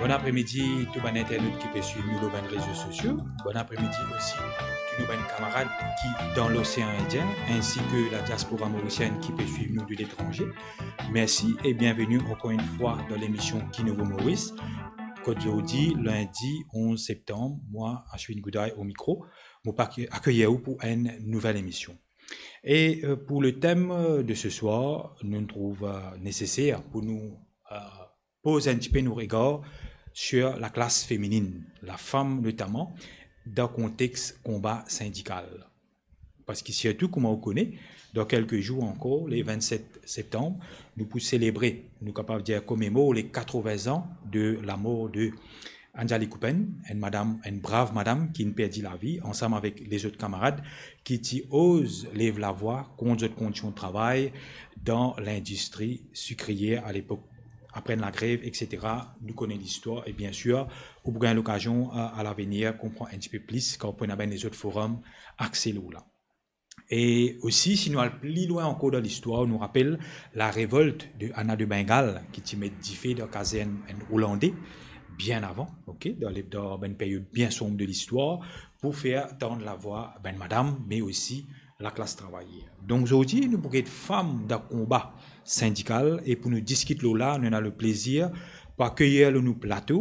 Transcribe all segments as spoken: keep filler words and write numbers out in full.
Bon apremidi tou bann internot ki pe swiv nou lor bann rezo sosio. Bon apremidi osi tou nou bann kamarad ki dan Losean Indien, ensi ke la diaspora morisienn ki pe swiv nou de letranze. Mersi e bienveni ankor enn fwa dan lemision Ki Nouvo Moris. Kot zordi, lindi onz septanm, mwa, Ashwin Gudai o mikro, mo pe ak-, akeyer ou pou enn nouvel emision. E, euh, pou le tem, euh, de ce soir, nou trouv, euh, neseser pou nou, euh, poz enn tipe nou regar sur laklas feminin, lafam notaman, dan kontex konba sindikal. Parski sirtou, kouma ou kone, dan kelke zour ankor, le vennset septanm, nou pou selebre, nou kapav dir komemor le katrevin an de lamor de Anjali Kupen, enn madam, enn brav madam ki'nn perdi lavi, ansam avek lezot kamarad ki ti oz lev lavwa kont zot kondision travay dan lindistri sikriyer alepok. Apre enn lagrev, et cetera. Nou kone listwar e, biensir, ou pou gagn lokazion, a, a lavenir, konpran enn tipe plis kan ou pou ena bann lezot forum axe lor la. E osi, si nou al pli lwin ankor dan listwar, nou rapel larevolt de Anna de Bengale, ki ti met dife dan kazern enn Olande, bien avan, ok, dan le, dan bann period bien sonb de listwar, pou fer tann lavwa bann madam, me osi laklas travayer. Donk, zordi, nou pou get fam dan konba sindikal, e pou nou diskit lor la, nou ena leplezir pou akeyer lor nou plato,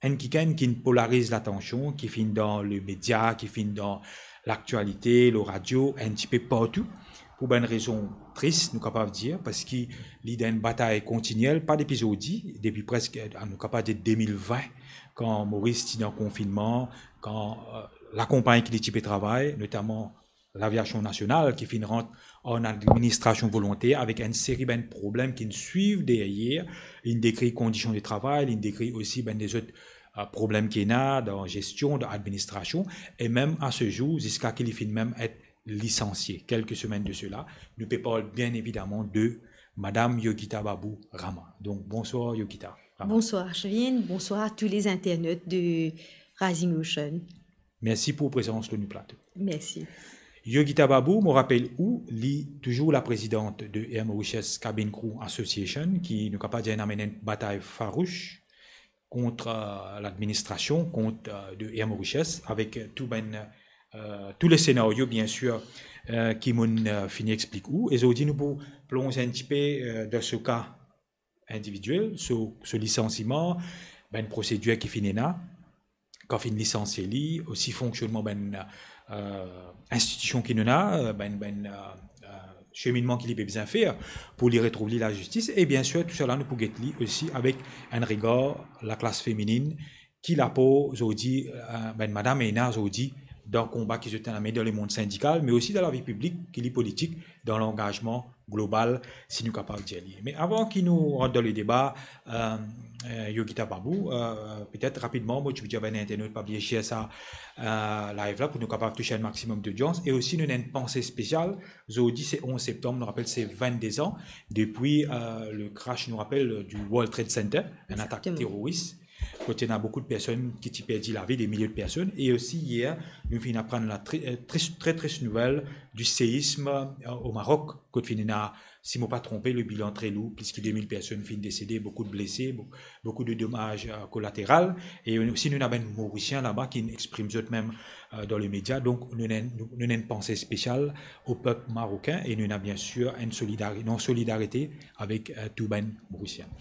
enn kikenn ki'nn polariz latansion, ki finn dan lemedia, ki finn dan laktialite, lor radio, enn tipe partou, pou bann rezon tris, nou kapav dir, parski li dan enn batay kontiniel, pa depi zordi, depi preske, a, nou kapav dir de mil vin, kan Moris ti dan konfinnman, kan, euh, lakonpagni ki li ti pe travay, notaman Laviasion Nasional, ki finn rant an administrasion volonter avek enn seri bann problem ki'nn swiv deryer, li'nn dekrir kondision de travay, li'nn dekrir osi bann lezot, euh, problem ki ena dan zestion, dan administrasion, e mem a se zour, ziska ki li finn mem et lisansie. Kelke semenn de sela, nou pe parl bien evidaman de Madam Yogita Babu Rama. Donk, bonswar Yogita Rama. Bonsoir Ashwin, bonsoir à tous les internautes de Rising Ocean. Mersi pou prezans lor nou plato. Mersi. Yogita Babu, mo rapel ou, li touzour laprezidant de Air Mauritius Cabin Crew Association, ki nou kapav dir inn amenn enn batay farous kont, euh, ladministrasion, kont, euh, de Air Mauritius, avek tou bann, euh, tou le senario, biensir, euh, ki mo'nn, euh, fini explik ou. E zordi nou pou plonz enn tipe, euh, dan so ka individiel, so, so lisansiman, bann prosedir ki finn ena, kan finn lisansie li, osi fonksionnman bann, euh, institision ki nou ena, euh, bann, bann, euh, euh, seminnman ki li pe bizin fer pou li retrouv li lazistis. E biensir, tou sela nou pou get li osi avek enn regar laklas feminin, ki lapor zordi, euh, bann madam ena zordi dan konba ki zot ena amenn dan lemond sindikal, me osi dan lavi piblik, ki li politik, dan langazman global, si nou kapav dir li. Me avan ki nou rant dan le deba, euh, euh, Yogita Babu, euh, petet rapidman, mo ti pou dir bann internaut pa bliye share sa, euh, live la pou nou kapav tous enn maximum d'audience. E osi nou ena enn panse spesial. Zordi se onz septanm, nou rapel se vennde an depi, euh, le crash, nou rapel, du World Trade Center, enn atak teroris. Exactement. Kot ena boukou de personn ki ti perdi lavi, de milie de personn. E osi yer, nou finn aprann la tri-, euh, tris, tre tris nouvel du séisme, euh, au Maroc, kot finn ena, si mo pa tronpe, le bilan tre lour, plis ki de mil personn finn desede, boukou de blese, bou-, boukou de domaz, euh, kolateral. E osi nou ena bann Morisien laba ki exprim zot mem, euh, dan lemedia. Donk nou ena, nou, nou ena enn panse spesial o pep marokin e nou ena biensir enn solidari-, nou an solidarite avek, euh, tou bann Morisien.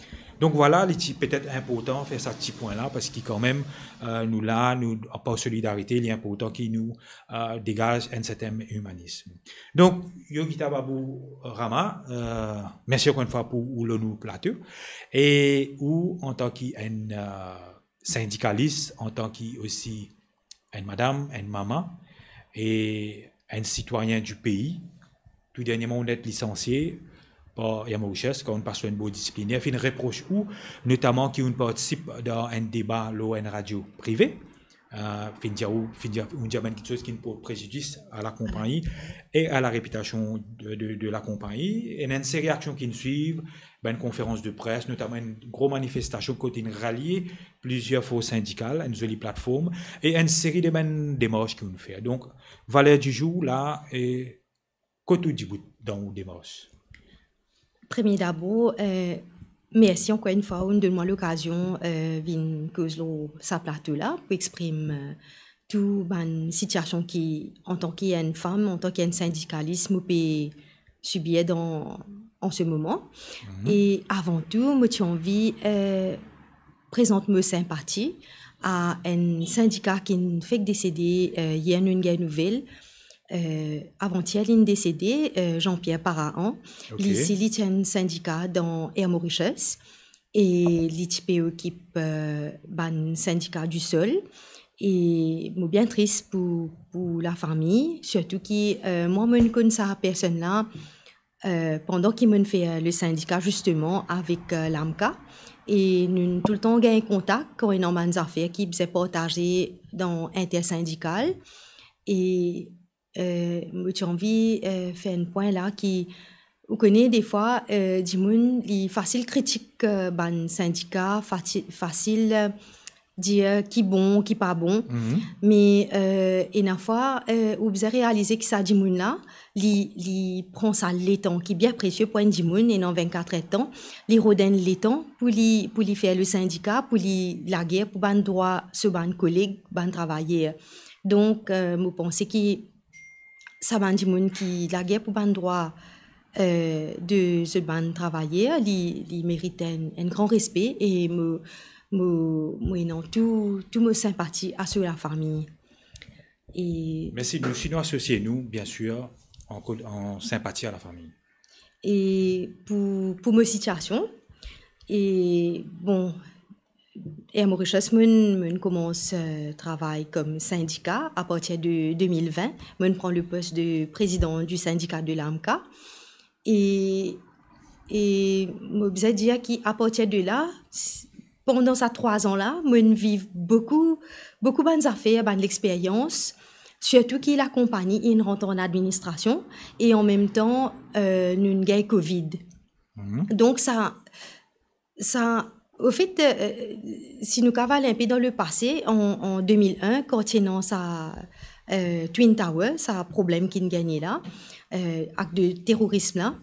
Donk vwala, li ti petet inportan fer sa ti pwin la, parski kanmem, euh, nou la, nou, par solidarite, li inportan ki nou, euh, degaz enn sertin imanism. Donk, Yogita Babu Rama, euh, mersi ankor enn fwa pou ou lor nou plato. E ou, antan ki enn, euh, sindikalis, antan ki osi enn madam, enn mama, e enn sitwayin di pei. Tou dernieman, ou'nn et lisansie par Air Mauritius, kan ou'nn pas lor enn bord disipliner, finn repros ou, notaman ki ou'nn partisip dan enn deba lor enn radio prive. Euh, finn dir ou, finn dir, ou'nn dir bann kiksoz ki'nn port prezidis a lakonpagni e a larepitasion de, de, de lakonpagni. E ena enn seri aksion ki'nn swiv, bann konferans de pres, notaman enn gro manifestasion kot inn ralie plizier fors sindikal, enn zoli platform, e enn seri de bann demars ki ou'nn fer. Donk, valer di zour la, e kot ou dibout dan ou demars? Premie dabor, euh, Mersi ankor enn fwa, ou'nn donn mwa lokazion, eh, vinn koz lor sa plato la pou exprim, eh, tou bann sitiasion ki, antan ki enn fam, antan ki enn sindikalis, mo pe sibir dan, an se moman. Mhm. E avan tou, mo ti anvi, eh, prezant mo sinpati a enn sindika ki'nn fek desede, eh, yer nou'nn gagn nouvel, eh, avantier li'nn desede, eh, Jean-Pierre Parahan. Ok. Li si li ti enn sindika dan Air Mauritius e li ti pe okip, eh, bann sindika disol. E mo bien tris pou, pou lafami, sirtou ki, eh, mwa, mo'nn konn sa personn la, eh, pandan ki mo'nn fer, eh, le sindika, zisteman, avek, eh, LAMCA. E nou'nn toultan gagn kontak kan ena bann zafer ki bizin partaze dan intersindikal. E, eh, mo ti anvi, eh, fer enn pwin la ki, ou kone, defwa, eh, dimoun, li fasil kritik, eh, bann sindika, fati-, fasil, eh, dir ki bon, ki pa bon. Mhm. Me, eh, ena fwa, eh, ou bizin realize ki sa dimoun la, li, li pran sa letan ki bien presie pou enn dimoun, ena vinn-kat er tan, li rod enn letan pou li, pou li fer le sindika, pou li lager pou bann drwa so bann koleg, bann travayer. Donk, eh, mo panse ki sa bann dimoun ki lager pou bann drwa, eh, de zot bann travayer, li, li merit enn, enn gran respe e mo, mo, mo ena tou, tou mo sinpati a so lafami. E Mersi, nou, si nou asosie nou, biensir, an ko-, an sinpati a lafami. E pou, pou mo sitiasion, e bon, Air Mauritius, mo'nn, mo'nn koumans, eh, travay kom sindika apartir de de mil vin. Mo'nn pran le post de prezidan du syndicat de l'AMCA. E, e mo bizin dir ki apartir de la, s-, pandan sa trwa an la, mo'nn viv boukou, boukou bann zafer, bann lexperyans, sirtou ki lakonpagni inn rant an administrasion e an mem tan, eh, nou'nn gagn Covid. Mhm. Donk sa, sa, anfet, eh, si nou kav al inpe dan lepase, an, an de mil enn, kan ti ena sa, eh, Twin Tower, sa problem ki'nn gagne la, eh, ak de terorism la,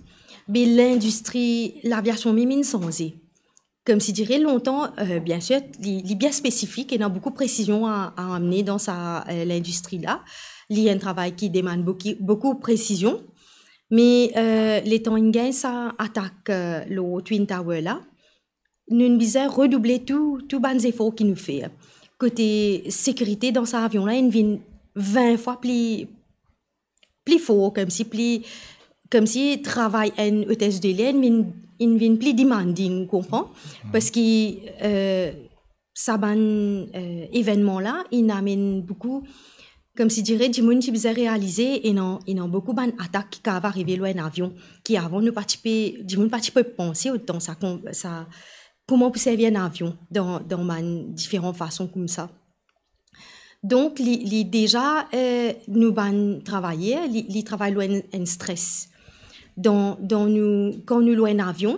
be lindistri laviasion mem inn sanze. Koumsidire lontan, eh, biensir, li, li bien spesifik, ena boukou presizion a, a amne dan sa, eh, lindistri la. Li enn travay ki demann bouki-, boukou presizion. Me, eh, letan inn gagn sa atak, eh, lor Twin Tower la, nou'nn bizin redouble tou, tou bann zefor ki nou fer. Kote sekirite dan sa avion la, inn vinn vin fwa pli, pli for, koumsi pli, koumsi travay enn otes de ler inn vinn, inn vinn pli demanding, ou konpran? Mhm. Parski, eh, sa bann, eh, evennman la, inn amenn boukou, koumsidire dimoun ti bizin realize, ena, ena boukou bann atak ki kav arive lor enn avion, ki avan nou pa ti pe, dimoun pa ti pe panse otan sa kon-, sa, kouma pou servi enn avion dan, dan bann diferan fason koumsa. Donk, li, li deza, eh, nou bann travayer, li, li travay lor enn, enn stres. Dan, dan nou, kan nou lor enn avion,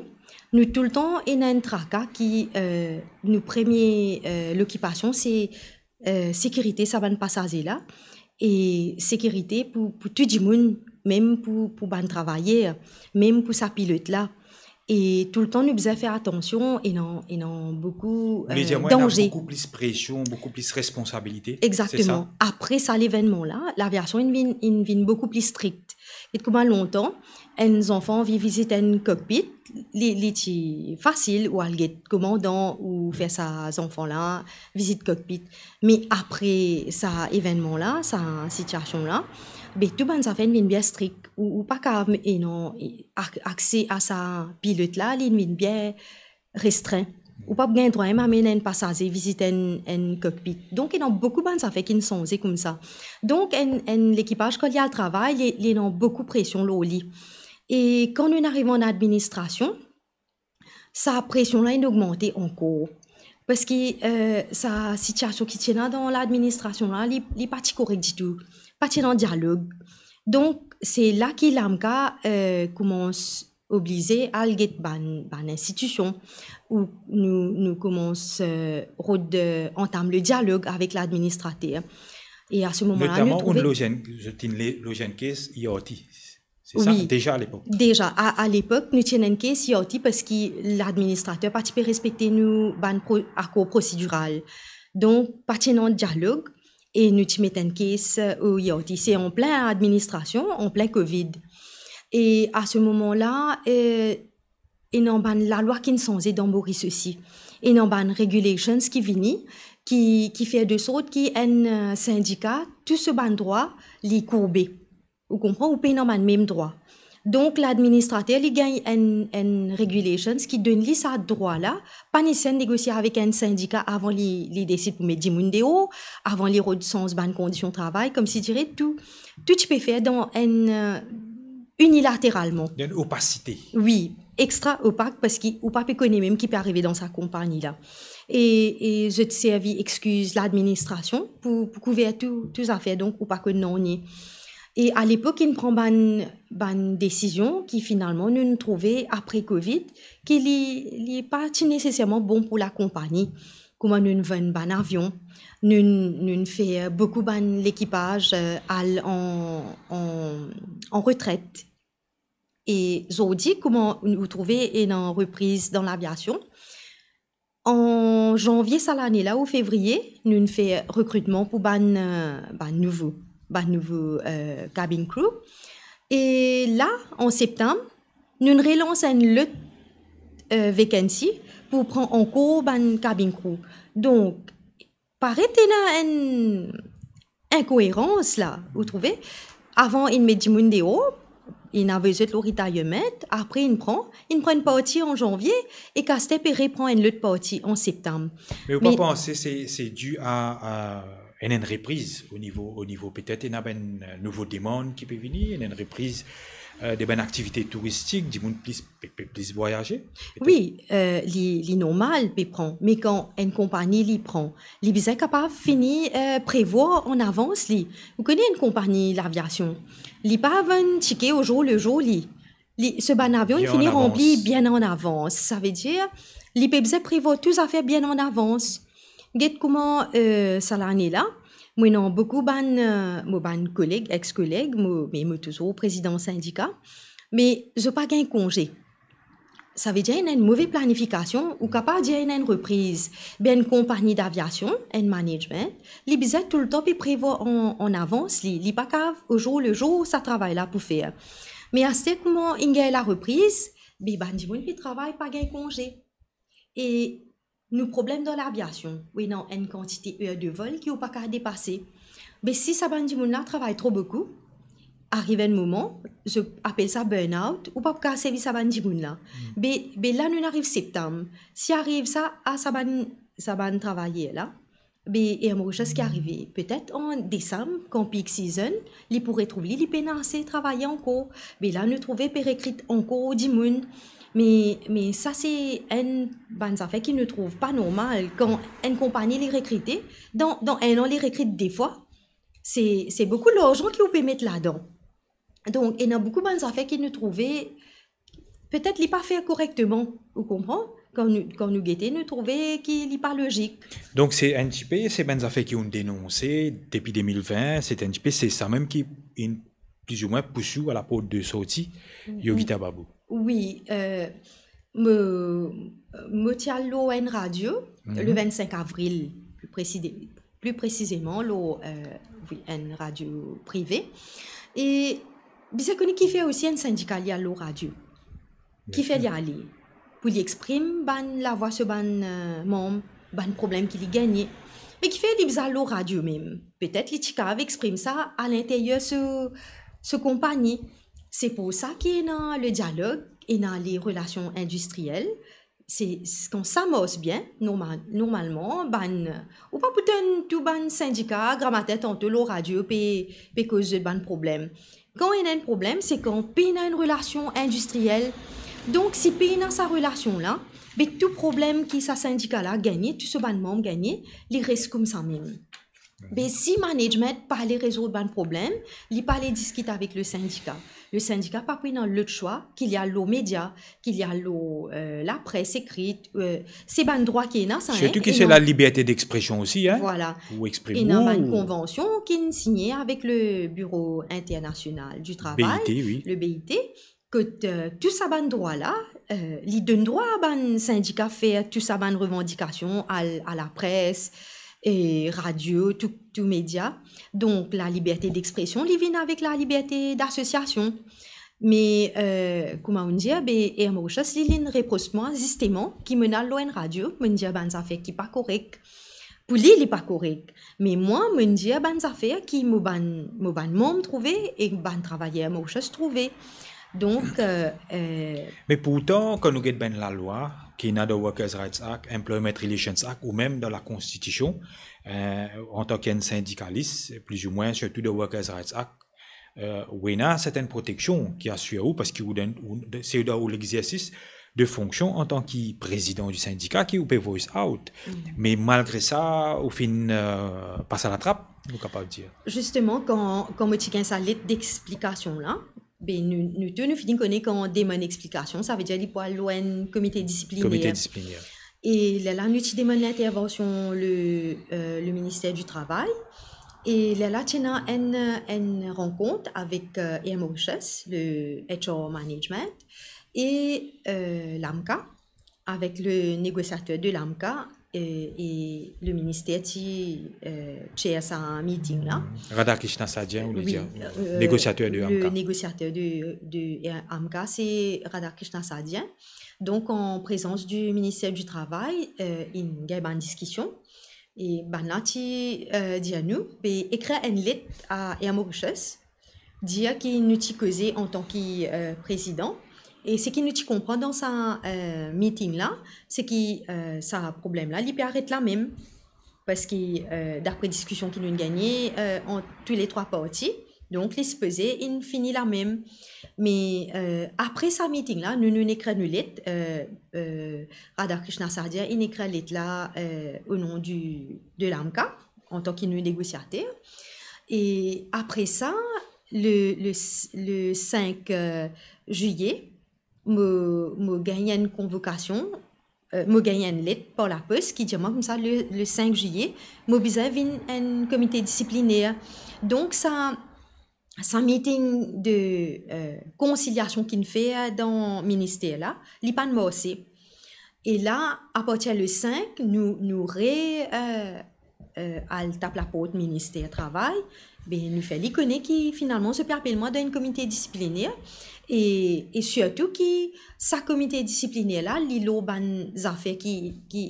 nou toultan ena enn traka ki, eh, nou premie, eh, lokipasion, se, eh, sekirite sa bann pasaze la, e sekirite pou, pou tou dimoun, mem pou, pou bann travayer, mem pou sa pilot la. E toultan nou bizin fer atansion, ena, ena boukou, eh, danze. Ou le dir mwa, ena boukou plis presion, boukou plis responsabilite, se sa? Exactement. Apre sa levennman la, laviasion inn vinn, inn vinn boukou pli strik. Get kouma lontan, enn zanfan anvi vizit enn kokpit, li, li ti fasil, ou al get komandan, ou fer sa zanfan la vizit kokpit. Me apre sa evennman la, sa sitiasion la, be tou bann zafer inn vinn bien strik. Ou, ou pa kav, e non, e ak-, akse a sa pilot la, li vinn bien restrin. Ou pa pou gagn drwa mem amenn enn pasaze vizit enn, enn kokpit. Donk, ena boukou bann zafer ki'nn sanze koumsa. Donk, enn, enn lekipaz, kan li al travay, li, li ena boukou presion lor li. E kan nou arive an administrasion, sa presion la inn ogmante ankor. Parski, eh, sa sitiasion ki ti ena dan ladministrasion la, li, li pa ti korek ditou. Pa ti ena dialog. Donk, se la ki LAMCA, eh, koumans oblize al get bann, bann institision, ou nou, nou koumans, eh, rod, eh, antam le dialog avek ladministrater. E a se moman la, nou trouve... Notaman, ou'nn loz enn, zot inn le-, loz enn kes I R T. Se sa, wi, deza alepok? Deza, a, alepok, nou ti ena enn kes I R T parski ladministrater pa ti pe respekte nou bann pro-, akor prosidiral. Donk, pa ti ena dialog e nou ti met enn kes, eh, o I R T. Se an plin administrasion, an plin covid. E a se moman la, eh, ena bann lalwa ki'nn sanze dan Moris osi. Ena bann regulations ki vini, ki, ki fer de sort ki enn, eh, sindika, tou so bann drwa, li kourbe. Ou konpran, ou pena bann mem drwa. Donk, ladministrater, li gagn enn, enn regulations ki donn li sa drwa la, pa neseser negosie avek enn sindika avan li, li desid pou met dimoun deor, avan li rod sanz bann kondision travay, koumsidire tou, tou ti pe fer dan enn, eh, inilateralman. Dan opasite. Wi, extra opak, parski ou pa pe kone mem ki pe arive dan sa konpagni la. E, e zot servi exkiz ladministrasion pou, pou kouver tou, tou zafer, donk ou pa konn nanye. E alepok, inn pran bann, bann desizion ki finalman nou'nn trouve apre covid, ki li, li pa ti neseserman bon pou lakonpagni. Kouma nou'nn vann bann avion, nou'nn, nou'nn fer boukou bann lekipaz, eh, al an, an, an retret. E zordi, kouma ou trouve ena repriz dan laviasion, an zanvie sa lane la ou fevriye, nou'nn fer rekritman pou bann, eh, bann nouvo, bann nouvo, eh, cabin crew. E la, an septam, nou'nn relans enn lot, eh, vacancy pou pran ankor bann cabin crew. Donk, paret ena enn inkoerans la, ou trouve? Avan, inn met dimoun deor, inn avoy zot lor retirement, apre inn pran, inn pran enn parti an zanvie, e aster pe repran enn lot parti an septam. Me ou pa panse se, se di a, a enn, enn repriz o nivo, o nivo, petet ena bann, eh, nouvo demann ki pe vini, enn, enn repriz, eh, de bann aktivite touristik, dimoun plis pe, pe plis vwayaze, petet? Wi, eh, li, li normal pe pran, me kan enn konpagni li pran, li bizin kapav fini, eh, prevwar an avans li. Ou kone enn konpagni laviasion, li pa vann tike o zour le zour li. Li, so bann avion, li fini ranpli bien an avans. Savedir, li pe bizin prevwar tou zafer bien an avans. Get kouma, eh, sa lane la, mo ena boukou bann, eh, mo bann koleg, ex-koleg, mo, me mo touzour prezidan sindika, me zot pa gagn konze. Savedir ena enn move planifikasion, ou kapav dir ena enn repriz, be enn konpagni daviasion, enn management, li bizin toultan pe prevwar an, an avans li, li pa kapav o zour le zour sa travay la pou fer. Me aster kouma inn gagn larepriz, be bann dimoun pe travay, pa gagn konze. E nou problem dan laviasion, ou ena enn kantite er de vol ki ou pa kapav depase. Be si sa bann dimoun la travay tro boukou, ariv enn moman, zot apel sa burn out, ou pa pou kapav servi sa bann dimoun la. Hmm. Be, be la nou'nn ariv septam. Si ariv sa a sa bann, sa bann travayer la, be Air Mauritius ki arive, petet an desam, kan peak season, li pou retrouv li, li pena ase travayer ankor. Be la nou trouve pe rekrit ankor dimoun. Me, me sa se enn bann zafer ki nou trouv pa normal. Kan enn konpagni li rekrite, dan, dan enn an li rekrit de fwa, se, se boukou larzan ki ou pe met ladan. Donk, ena boukou bann zafer ki nou trouve, petet li pa fer korekteman, ou konpran? Kan nou, kan nou gete, nou trouve ki li pa lozik. Donk, se enn tipe, se bann zafer ki ou'nn denonse depi de mil vin, se enn tipe, se sa mem ki inn plizoumwin pous ou a laport de sorti, mhm, Yogita Babu. Wi, eh, mo, mo ti al lor enn radio, mhm, le vinn-sink avril, pli presize-, pli presizeman lor, eh, wi, enn radio prive. E bizin kone kifer osi enn sindika li al lor radio. Kifer li ale? Pou li exprim bann lavwa so bann, eh, manm, bann problem ki li gagne. Me kifer li bizin al lor radio mem? Petet li ti kapav exprim sa alinteryer so, so konpagni. Se pou sa ki ena le dialog, ena le relasion indistriel. Se, s-, kan sa mars bien, normal, normalman, bann, ou pa pou tann tou bann sindika gramatin tanto lor radio pe, pe koz zot bann problem. Kan ena enn problem, se kan pena enn relasion indistriel. Donk, si pena sa relasion la, be tou problem ki sa sindika la gagne, tou so bann manm gagne, li res koumsa mem. Be si management pa le rezourd bann problem, li pa le diskit avek le sindika. Le sindika pa pou ena lot swa ki li al lor media, ki li al lor, euh, lapres ekrit, euh, se bann drwa ki ena sa, sirtou ki ena la liberte d'expresion osi, hein, vwala, ou exprim ena ou bann konvansion ki signe avek le Biro Internasional di Travay, B I T, wi, le B I T, kot, euh, tou sa bann drwa la, euh, li donn drwa a bann sindika fer tou sa bann revandikasion, al, a lapres, e radio, tou, tou media. Donk, la liberte d'expresion, li vinn avek la liberte d'asosiasion. Me, euh, kouma ou dir, be, Air Mauritius, li, linn repros mwa, zisteman, ki mo'nn al lor enn radio, mo'nn dir bann zafer ki pa korek. Pou li, li pa korek. Me mwa, mo'nn dir bann zafer ki mo bann, mo bann manm trouve e bann travayer Mauritius trouve. Donk, euh, euh, Me pourtan, kan nou get bann lalwa, ki ena dan Workers' Rights Act, Employment Relations Act, ou mem dan lakonstitision, euh, antan ki enn sindikalis, plizoumwin, sirtou dan Workers' Rights Act, euh, ou ena sertenn proteksion ki asir ou, parski ou dan, ou, se dan ou lexersis de fonksion antan ki prezidan di sindika ki ou pe voice out. Mm. Me malgre sa, ou finn, euh, pas a latrap, nou kapav dir. Zisteman, kan, kan mo ti gagn sa let d'explikasion la, be, nou, nou tou, nou fini kone kan demann explikasion, savedir li pou al lor enn komite disipliner. Komite disipliner. E lerla, nou ti demann lintervansion le, euh, le Ministère du Travail. E lerla, ti ena enn, enn rankont avek, euh, Air Mauritius, le H R Management, e, euh, l'AMCA, avek le negosiater de l'AMCA, euh, e le minister ti, euh, chair sa meeting la. Radhakrishna Sadyan, ou le, wi, dir, euh, negosiater de le AMCA. Negosiater de, de, euh, AMCA, se Radhakrishna Sadyan. Donk, an prezans di Minister di Travay, euh, inn gagn bann diskision. E bannla ti, euh, dir nou, be, ekrir enn let a Air Mauritius, dir ki nou ti koze antan ki, euh, prezidan. E seki nou ti konpran dan sa, euh, meeting la, se ki, euh, sa problem la, li pe aret la mem. Parski, euh, dapre diskision ki nou'nn gagne, euh, ant tou le trwa parti, donk li sipoze inn fini la mem. Me, euh, apre sa meeting la, nou, nou'nn ekrir nou let, euh, euh, Radhakrishna Sadyan inn ekrir let la, euh, o non di, de l'AMCA, antan ki nou negosiater. E apre sa, le, le, le sink, euh, zilie, mo, mo gagn enn konvokasion, euh, mo gagn enn let par lapos ki dir mwa koumsa, le, le sink zilie, mo bizin vinn enn komite disipliner. Donk sa, sa meeting de, euh, konsiliasion ki'nn fer dan minister la, li pa'nn marse. E la, apartir le sink, nou, nou re, euh, euh, al tap laport Minister Travay, be, nou fer li kone ki finalman zot pe apel mwa dan enn komite disipliner, e, e sirtou ki sa komite disipliner la, li lor bann zafer ki, ki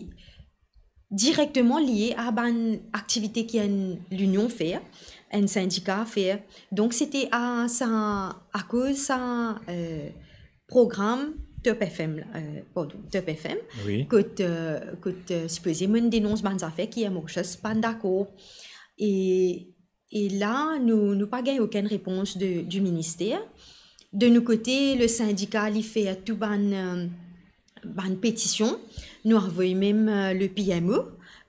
direkteman lie a bann aktivite ki enn linion fer, enn sindika fer. Donk, se ti a sa, akoz sa, euh, program Top F M, euh, pardon, Top F M, wi, kot, euh, kot, euh, sipoze mo'nn denons bann zafer ki Air Mauritius pa'nn dakor. E, e la, nou, nou pa gagn okenn repons de, di minister. De nou kote, le sindika, li fer tou bann, euh, bann petision, nou avoy mem, euh, le P M O,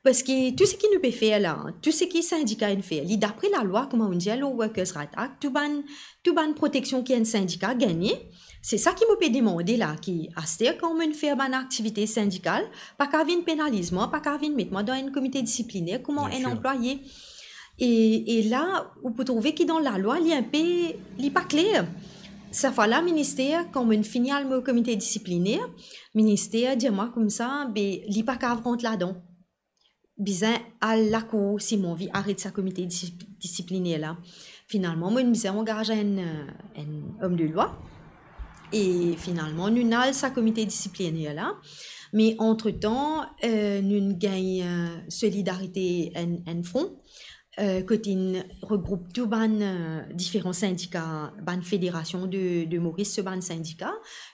parski tou seki nou pe fer la, tou seki sindika inn fer, li dapre lalwa, kouma ou'nn dir, lor Workers' Rights Act, tou bann, tou bann proteksion ki enn sindika gagne. Se sa ki mo pe demande la, ki aster kan mo'nn fer bann aktivite sindikal, pa kav vinn penaliz mwa, pa kav vinn met mwa dan enn komite disipliner kouma enn anplwaye. E, e la, ou pou trouve ki dan lalwa, li enpe, li pa kler. Sa fwa la, minister, kan mo'nn fini al mo komite disipliner, minister dir mwa koumsa, be, li pa kav rant ladan. Bizin al lakour si mo anvi aret sa komite disip-, disipliner la. Finalman, mo'nn bizin angaz enn, euh, enn om de lwa. E finalman, nou'nn al sa komite disipliner la. Me antretan, euh, nou'nn gagn, euh, Solidarité enn, enn fron, euh, kot inn regroup tou bann, euh, diferan sindika, bann federasion de, de Moris, so bann sindika,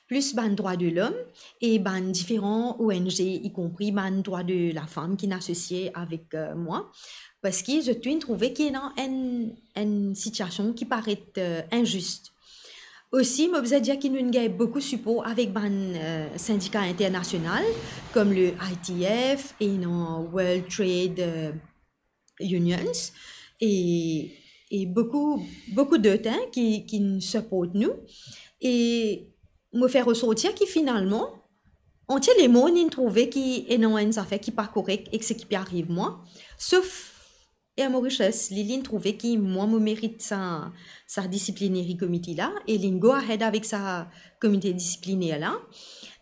plis bann drwa de lom e bann diferan O N G, ikonpri bann drwa de lafam ki'nn asosie avek, euh, mwa, parski zot tou inn trouve ki ena enn, enn sitiasion ki paret, euh, inzis. Osi, mo bizin dir ki nou'nn gagn boukou sipor avek bann, euh, sindika internasional, kom le I T F, ena World Trade, euh, unions e, e boukou, boukou dot, hein, ki, ki'nn siport nou. E mo fer resortir ki finalman, antie lemonn inn trouve ki ena enn zafer ki pa korek ek seki pe ariv mwa, sof Air Mauritius, li, li'nn trouve ki mwa, mo merit sa, sa disciplinary committee la, e li'nn go ahead avek sa komite disipliner la.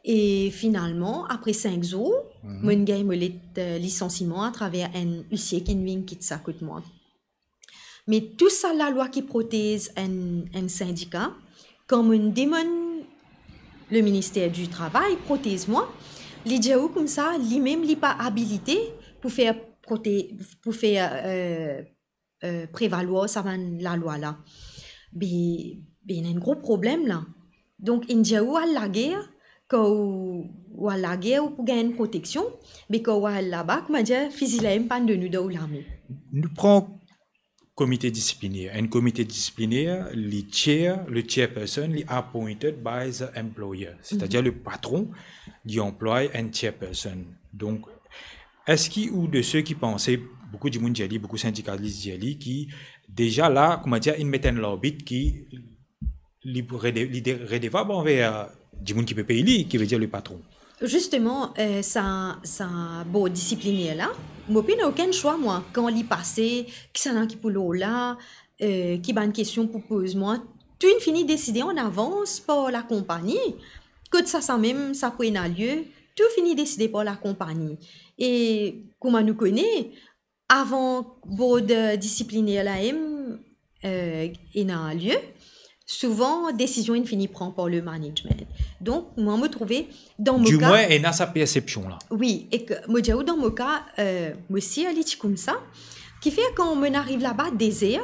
E finalman, apre sink zour, mo'nn gagn mo let, eh, lisansiman atraver enn huissier ki'nn vinn kit sa kot mwa. Me tou sa lalwa ki protez enn, enn sindika, kan mo'nn demann le minister di travay protez mwa, li dir ou koumsa, limem li pa abilite pou fer prote-, pou fer, eh, eh, prevalwar sa bann lalwa la. Be, be ena enn gro problem la. Donk, inn dir ou al lager, kan ou, ou al lager, ou pou gagn enn proteksion, me kan ou al laba, koumadir, fizi la mem pa'nn donn ou dan ou lame. Nou pran komite disipliner. Enn komite disipliner, li chair, le chairperson, li appointed by the employer. Setadir le patron, li anplway enn chairperson. Donk, eski ou de se ki panse, boukou dimoun dir li, boukou sindikalis dir li, ki deza la, koumadir, inn met enn larbit ki li rede-, li de-, redevab anver dimoun ki pe pey li, ki vedir le patron. Zisteman, eh, sa, sa board disipliner la, mo pena okenn swa, mwa, kan li pase, kisannla ki pou lor la, eh, ki bann kestion pou poz mwa, tou inn fini deside an avans par lakonpagni. Kot sa, sa mem, sa pou ena lie, tou fini deside par lakonpagni. E kouma nou kone, avan board, eh, disipliner la mem, eh, ena lie, souvan desizion inn fini pran par le management. Donk, mwa, mo trouve, dan mo ka, dimwin, ena sa persepsion la. Wi, ek mo dir ou, dan mo ka, eh, mo sir li ti koumsa, kifer kan mo'nn ariv laba de zer,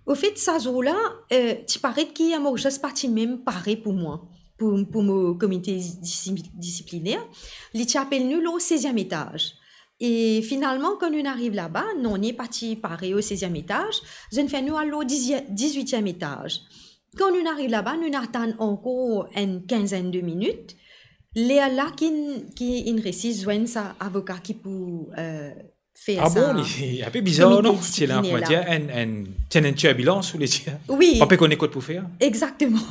anfet, sa zour la, eh, ti paret ki Air Mauritius pa ti mem pare pou mwa, pou, pou mo komite disi-, disipliner. Li ti apel nou lor seziem etaz. E finalman, kan nou'nn ariv laba, nanye pa ti pare o seziem etaz, zot inn fer nou al lor diz-, dizwitiem etaz. Kan nou'nn ariv laba, nou'nn atann ankor enn kinzenn de minit. Lerla ki, ki inn resi zwenn sa avoka ki pou, eh, fer sa. Ah bon, li, inpe bizar, non? Ti ena, koumadir, enn, enn, ti ena enn tirbilans, ou le dir. Wi. Pa pe kone kot pou fer. Exakteman.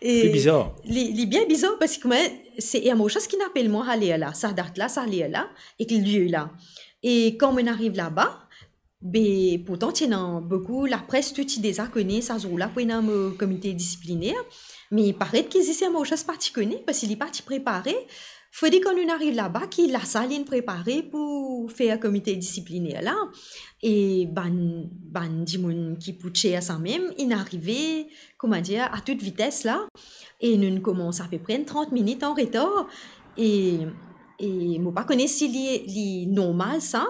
Inpe bizar. Li, li bien bizar, parski koumadir, se Air Mauritius ki'nn apel mwa sa lerla, sa dat la, sa lerla, ek lie la. E kan mo'nn ariv laba, be, pourtan ti ena boukou lapres, tou ti deza kone sa zour la pou ena mo komite disipliner, me paret ki zis Air Mauritius pa ti kone, parski li pa ti prepare. Fode kan nou'nn ariv laba ki lasal inn prepare pou fer komite disipliner la. E bann, bann dimoun ki pou chair sa mem, inn arive, koumadir, a tout vites la. E nou'nn koumans apepre enn trant minit an retar. E, e mo pa kone si li, li normal sa,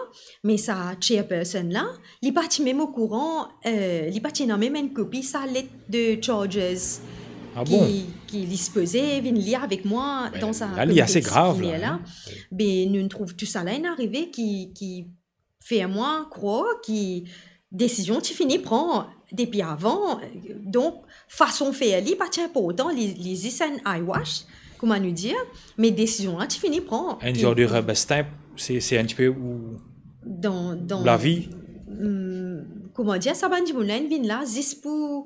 me sa chairperson la, li pa ti mem okouran, eh, li pa ti ena mem enn kopi sa let de charges ki, ki li sipoze vinn lir avek mwa dan sa komite disipliner la. Ah bon? Ben, la, li ase grav la, hein. Be, nou'nn trouv tousala inn arive ki, ki fer mwa krwar ki desizion ti fini pran depi avan. Donk, fason fer li pa ti inportan, li, li zis enn eyewash, kouma nou dir, me desizion la ti fini pran. Enn zar de rubber stamp, se, se enn tipe ou dan, dan lavi. Hmm, kouma dir, sa bann dimoun la inn vinn la zis pou,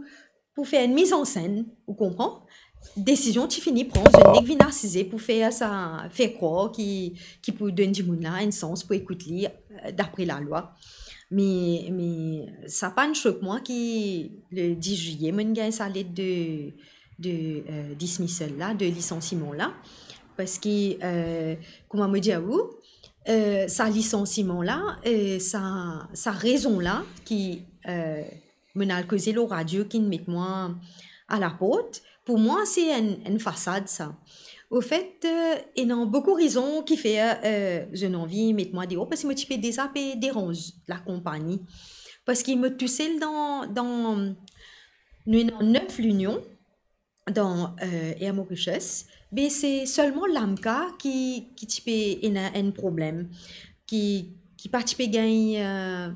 pou fer enn mizansinn, ou konpran? Desizion ti fini pran, zot nek vinn asize pou fer sa, fer krwar ki, ki pou donn dimoun la enn sans pou ekout li, eh, dapre lalwa. Me, me sa pa'nn sok mwa ki le dis zilye, mo'nn gagn sa let de, de, eh, dismissal la, de lisansiman la. Parski, eh, kouma mo dir ou, eh, sa lisansiman la, eh, sa, sa rezon la ki, eh, mo'nn al koze lor radio ki'nn met mwa alaport, pou mwa, se enn, enn fasad, sa. Anfet, eh, ena boukou rezon ki fer, eh, zot inn anvi met mwa deor, parski mo ti pe deza pe deranz lakonpagni. Parski mo tousel dan, dan, nou ena nef linion, dan, eh, Air Mauritius, be se selman LAMCA ki, ki ti pe ena enn problem, ki, ki pa ti pe gagn, eh,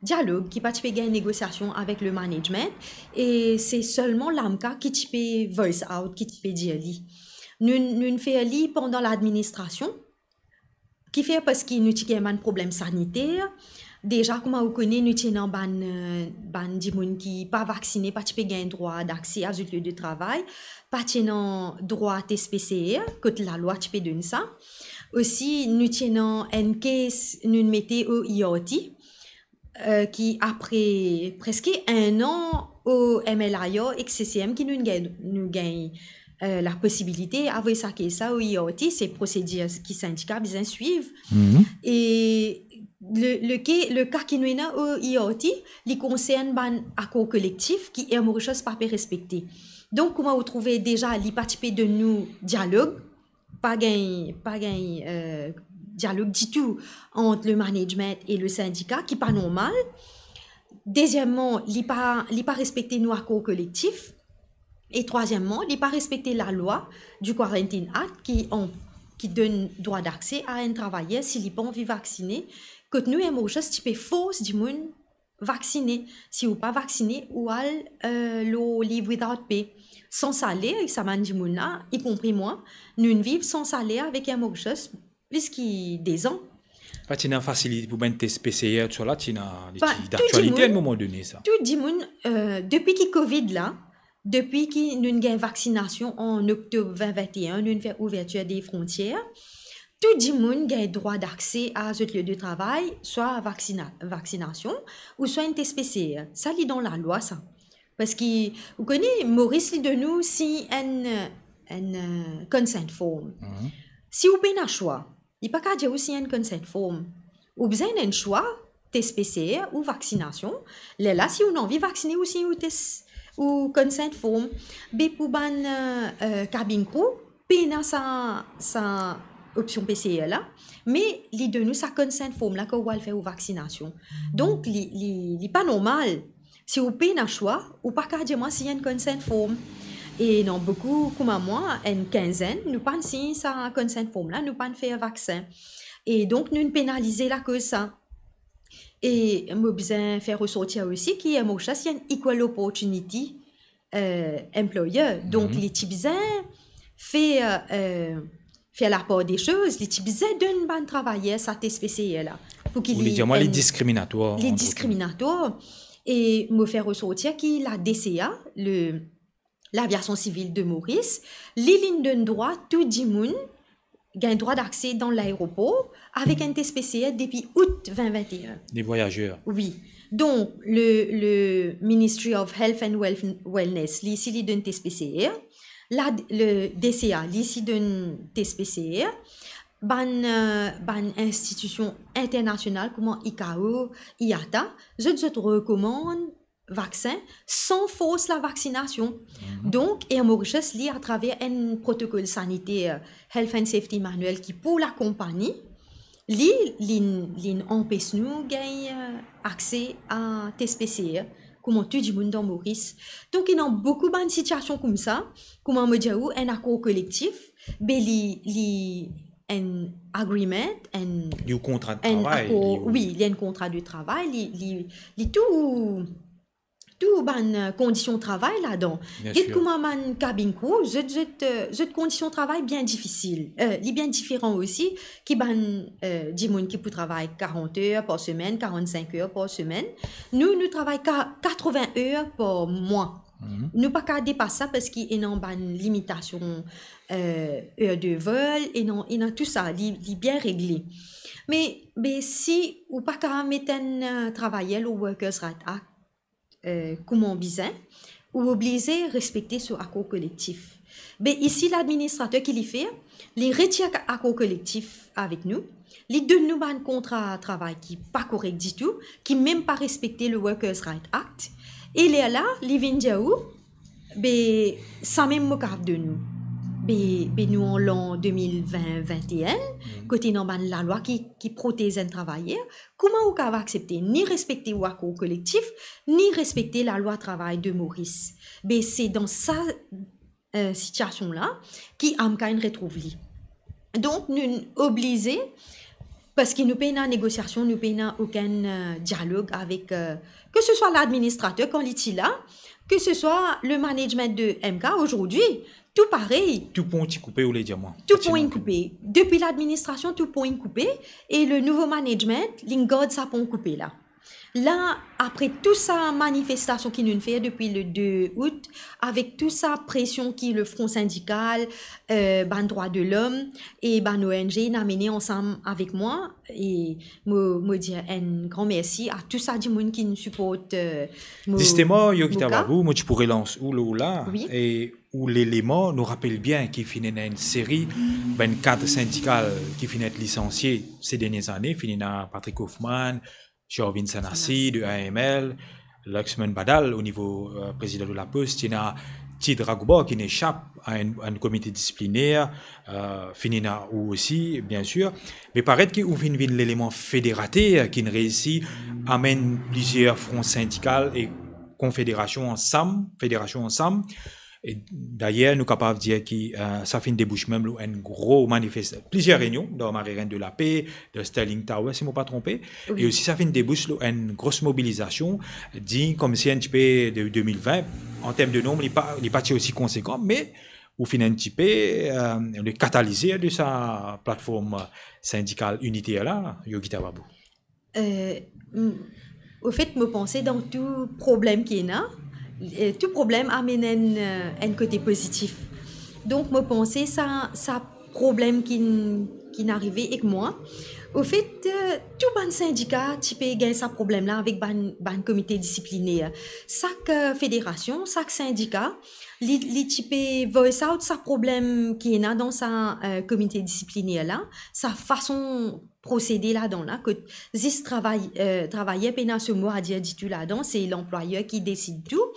dialog, ki pa ti pe gagn negosiasion avek le management, e se selman LAMCA ki ti pe voice out, ki ti pe dir li. Nou, nou'nn fer li pandan ladministrasion, Kifer? Parski nou ti gagn bann problem saniter. Deza, kouma ou kone, nou ti ena bann, eh, bann dimoun ki pa vaksine, pa ti pe gagn drwa dakse a zot lie de travay, pa ti ena drwa test P C R, kot lalwa ti pe donn sa. Osi, nou ti ena enn kes nou mete o E R T, eh, ki apre preske enn an o M L I R ek C C M ki nou gagn, nou gagn, eh, laposibilite avoy sa kes la o E R T, se prosedir ki sindika bizin swiv. Mhm. E le, le ke, le ka ki nou ena o E R T, li konsern bann akor kolektif ki Air Mauritius pa pe respekte. Donk, kouma ou trouve deza, li pa ti pe donn nou dialog, pa gagn, pa gagn, eh, dialog ditou ant le management e le sindika, ki pa normal. Dezieman, li pa, li pa respekte nou akor kolektif. E trwazieman, li pa respekte lalwa du Quarantine Act ki an, ki donn drwa dakse a enn travayer si li pa anvi vaksine, kot nou, Air Mauritius ti pe fors dimoun vaksine. Si ou pa vaksine, ou al, eh, lor leave without pay. San saler, sa bann dimoun la, ikonpri mwa, nou'nn viv san saler avek Air Mauritius plis ki dezan. Pa ti ena fasilite pou bann test P C R, tousala, ti ena, li ti daktialite a enn moman done, sa. Tou dimoun, eh, depi ki Covid la, depi ki nou'nn gagn vaksinasion an oktob vin vin e enn, nou'nn fer ouvertir de frontier, tou dimoun gagn drwa dakse a zot lie de travay, swa vaksina-, vaksinasion, ouswa enn test P C R. Sa, li dan lalwa, sa. Parski, ou kone, Moris, li donn ou sign enn, enn, eh, consent form. Mhm. Si ou pena swa, li pa kapav dir ou sign enn consent form. Ou bizin enn swa, test P C R ou vaksinasion. Lerla, si ou anvi vaksine, ou sign ou test, ou consent form. Be pou bann, eh, eh, cabin crew, pena sa, sa opsion P C R la, me li donn ou sa consent form la kan ou al fer ou vaksinasion. Donk, li, li, li pa normal. Si ou pena swa, ou pa kapav dir mwa sign enn consent form. E ena boukou kouma mwa, enn kinzenn, nou pa'nn sign sa consent form la, nou pa'nn fer vaksin. E donk, nou'nn penalize lakoz sa. E mo bizin fer resortir osi ki Air Mauritius, li enn equal opportunity, eh, employer. Donk, mhm, li ti bizin fer, eh, fer lapar de soz, li ti bizin donn bann travayer sa test P C R la. Pou ki... Ou li dir mwa, li enn diskriminatwar, li ant zot. Diskriminatwar. E mo fer resortir ki la D C A, le, Laviasion Sivil de Moris, li, li'nn donn drwa tou dimoun gagn drwa dakse dan laeropor avek enn test P C R depi out vin vin e enn. Les voyageurs. Wi. Donk, le, le Ministry of Health and Wel-, Wellness, li osi li donn test P C R. La, le D C A, li osi donn test P C R. Bann, eh, bann institision internasional kouma I C A O, I A T A, zot, zot rekomann vaksin san fors lavaksinasion. Mhm. Donk, Air Mauritius, li, atraver enn protokol saniter, Health and Safety Manual ki pou lakonpani, li, li, li'nn anpes nou gagn, eh, akse a test P C R, kouma tou dimoun dan Moris. Donk, ena boukou bann sitiasion koumsa, kouma mo dir ou, enn akor kolektif, be li, li enn agreement, enn... Li enn kontra de travay, akor, li, wi, li enn kontra de travay, li, li, li tou, tou bann, eh, kondision travay ladan. Bien sir. Get kouma bann cabin crew, zot, zot, eh, zot kondision travay bien difisil. Eh, li bien diferan osi ki bann, eh, dimoun ki pou travay karant er par semenn, karant-sink er par semenn. Nou, nou travay ka-, katrovin er par mwa. Mhm. Nou pa kapav depas sa parski ena bann limitasion, eh, er de vol, ena, ena tou sa, li, li bien regle. Me, be si ou pa kapav met enn, eh, travayer lor Workers' Rights Act, eh, kouma bizin, ou oblize respekte so akor kolektif. Be isi, ladministrater ki li fer, li retir ak-, akor kolektif avek nou, li donn nou bann kontra travay ki pa korek ditou, ki mem pa respekte le Workers' Rights Act, e lerla, li vinn dir ou, be, sa mem mo kapav donn ou. Be, be nou an lan de mil vin, vin e enn, mhm, kot ena bann lalwa ki, ki protez enn travayer, kouma ou kapav aksepte ni respekte ou akor kolektif, ni respekte lalwa travay de Moris? Be, se dan sa, eh, sitiasion la ki AMCA inn retrouv li. Donk, nou oblize, parski nou pena negosiasion, nou pena okenn, eh, dialog avek, eh, ke se swa ladministrater kan li ti la, ke se swa le management de AMCA azordi, tou parey. Tou pon ti koupe, ou le dir mwa? Tou pon inn koupe. Depi ladministrasion, tou pon inn koupe, e le nouvo management, linn gard sa pon koupe la. La, apre tou sa manifestasion ki nou'nn fer depi le de out, avek tou sa presion ki le Front Syndical, eh, bann drwa de lom e bann O N G inn amene ansam avek mwa, e mo, mo dir enn gran mersi a tou sa dimoun ki'nn siport, eh, mo, Zisteman, Yogita Babu, mo ti pou relans ou lor la, wi, e ou leleman, nou rapel bien ki finn ena enn seri bann kad sindikal ki finn et lisansie se dernie zane, finn ena Patrick Hoffmann, Shervin Sanasi de A M L, Laxman Badal o nivo, eh, prezidan de Lapost, ti ena Tid Raghubar ki inn esap a enn, enn komite disipliner, eh, finn ena ou osi, bien sir. Me paret ki ou finn vinn leleman federater ki'nn reisi amenn plizier fron sindikal e konfederasion ansam, federasion ansam. E dayer, nou kapav dir ki, eh, sa finn debous mem lor enn gro manifest-, plizier reynion dan Marie Reine de la Paix, dan Sterling Tower, si mo pa tronpe. Wi. E osi sa finn debous lor enn gro mobilizasion, dign koumsi enn tipe de de mil vin. An term de nonb, li pa, li pa ti osi konsekan, me ou finn enn tipe, eh, le katalizer de sa platform sindikal initer la, Yogita Babu. Eh, m-, ofet, mo panse dan tou problem ki ena, eh, tou problem amenn enn, eh, enn kote pozitif. Donk, mo panse sa, sa problem ki'nn, ki'nn arive ek mwa. Ofet, eh, tou bann sindika ti pe gagn sa problem la avek bann, bann komite disipliner. Sak, eh, federasion, sak sindika, li, li ti pe voice out sa problem ki ena dan sa, eh, komite disipliner la, sa fason prosede ladan la, kot zis travay-, eh, travayer pena so mo a dir ditou ladan, se lanplwayer ki desid tou.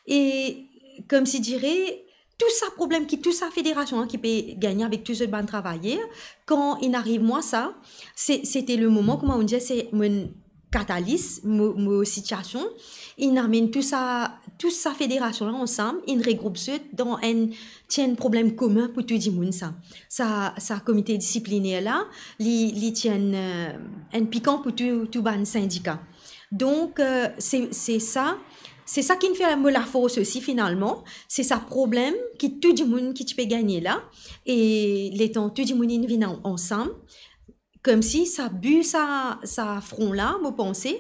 E koumsi dire, tou sa problem ki tou sa federasion la ki pe gagne avek tou zot bann travayer, kan inn ariv mwa sa, se, se te le moman, kouma ou dir, se mo enn katalis, mo, mo sitiasion, inn amenn tou sa, tou sa federasion la ansam, inn regroup zot dan enn, ti enn problem komin pou tou dimoun sa. Sa, sa komite disipliner la, li, li ti enn, eh, enn pikan pou tou, tou bann sindika. Donk, eh, se, se sa, se sa ki'nn fer mo lafors osi finalman, se sa problem ki tou dimoun ki ti pe gagne la, e letan tou dimoun inn vinn an-, ansam, koumsi sa bi sa, sa fron la, mo panse,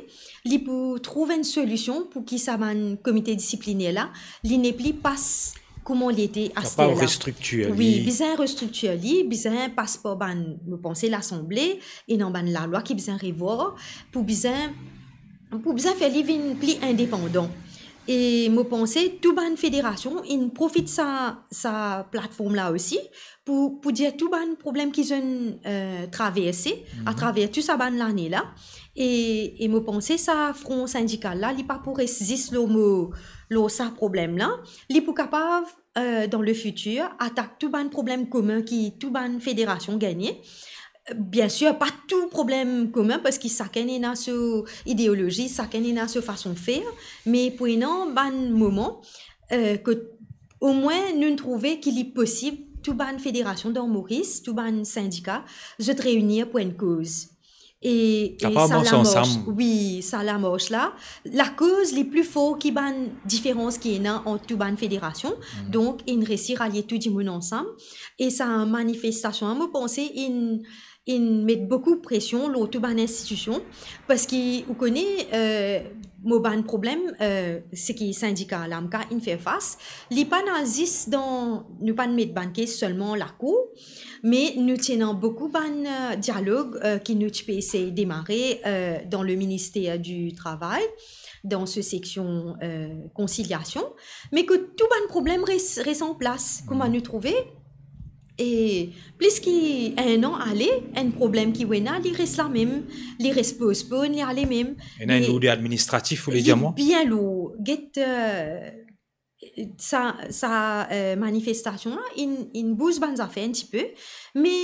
li pou trouv enn solision pou ki sa bann komite disipliner la, li nepli pas kouma li ete aster la. Kapav restriktir li. Wi, bizin restriktir li, bizin pas par bann, mo panse, Lasanble, ena bann lalwa ki bizin revwar, pou bizin, pou bizin fer li vinn pli indepandan. E mo panse tou bann federasion inn profit sa, sa platform la osi, pou, pou dir tou bann problem ki zot inn, eh, traverse, mhm, atraver tou sa bann lane la. E, e mo panse sa fron sindikal la, li pa pou res zis lor mo, lor sa problem la. Li pou kapav, eh, dan le fitir, atak tou bann problem komin ki tou bann federasion gagne. Bien sir, pa tou problem komin, parski sakenn ena so ideolozi, sakenn ena so fason fer, me pou ena bann moman, eh, kot omwin nou trouve ki li posib tou bann federasion dan Moris, tou bann sindika, zot reini pou enn koz. E, e kapav sa mars lamars, ansam. Wi, sa lamars la, lakoz li pli for ki bann diferans ki ena ant tou bann federasion. Mhm. Donk, inn resi ralie tou dimoun ansam. E sa manifestasion la, mo panse, inn, inn met boukou presion lor tou bann institision, parski ou kone, eh, mo bann problem, eh, seki sindika LAMKA inn fer fas, li pa'nn al zis dan, nou pa'nn met bann kes selman lakour, me nou ti ena boukou bann, eh, dialog, eh, ki nou ti pe esey demare, eh, dan le minister di travay, dan so seksion, eh, konsiliasion, me kot tou bann problem res-, res an plas, kouma nou trouve, e plis ki enn an ale, enn problem ki ou ena, li res lamem, li res postpone, li ale mem. Ena enn lourdè administratif, ou le dir mwa? Bien lour. Get, eh, sa, sa, eh, manifestasion la, inn, inn bouz bann zafer enn tipe, me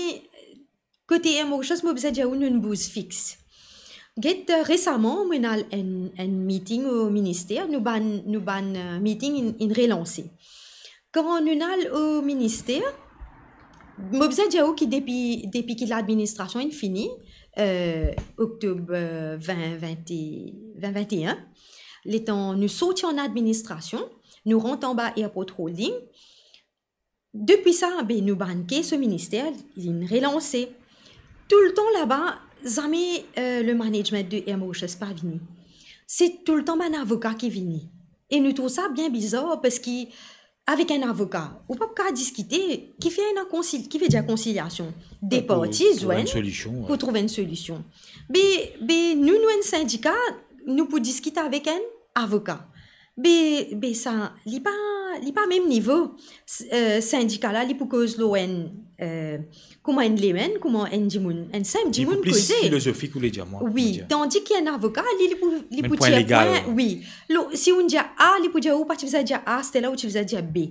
kote Air Mauritius, mo bizin dir ou, nou'nn bouz fix. Get, eh, resaman, mo inn al enn, enn meeting o minister, nou bann, nou bann, eh, meeting inn, inn relanse. Kan nou'nn al o minister, mo bizin dir ou ki depi, depi ki ladministrasion inn fini, eh, oktob, eh, vin vin, vin vin e enn, letan nou sorti an administrasion, nou rant anba Airport Holding, Depi sa, be, nou bann kes so minister, linn relanse. Toultan laba, zame, eh, le management de Air Mauritius pa vini. Se toultan bann avoka ki vini. E nou trouv sa bien bizar, parski avek enn avoka, ou pa kav diskite, ki fer ena konsil-, ki vedir konsiliasion? De parti zwenn pou trouv enn solision. Be, be nou, nou enn sindika, nou pou diskit avek enn avoka. Be, be sa, li pa, li pa mem nivo. S-, eh, sindika la, li pou koz lor enn, eh, kouma enn layman, kouma enn dimoun, enn sinp dimoun koze. Filozofik, ou le dir mwa, wi, tandi ki enn avoka, li, li pou, li pou dir pwin legal. Wi. Lo, si ou dir A, li pou dir ou pa ti bizin dir A, aster la ou ti bizin dir B.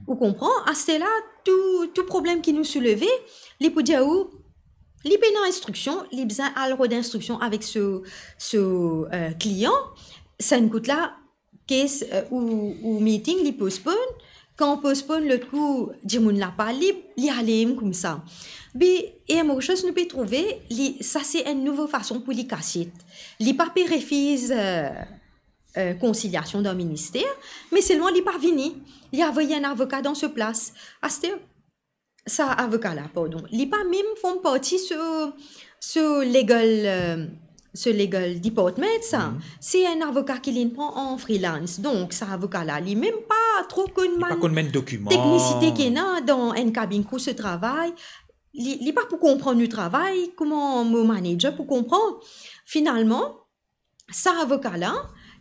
Ou konpran? Aster la, tou, tou problem ki nou souleve, li pou dir ou, li pena instriksion, li bizin al rod instriksion avek so, so, eh, klian. Sa enn kout la, kes, eh, ou, ou meeting, li postpone. Kan postpone, lot kou, dimoun la pa lib, li ale mem koumsa. Be, Air Mauritius, nou pe trouve, li, sa se enn nouvo fason pou li kasiet. Li pa pe refiz, eh, eh, konsiliasion dan minister, me selman li pa vini. Li avoy enn avoka dan so plas. Aster, sa avoka la, pardon, li pa mem form parti so, so legal, eh, so legal department sa. Se enn avoka ki linn pran an freelance. Donk, sa avoka la, li mem pa tro konn bann teknisite ki ena dan enn kabinn kour so travay. Li, li pa pou konpran nou travay, kouma mo manager pou konpran. Finalman, sa avoka la,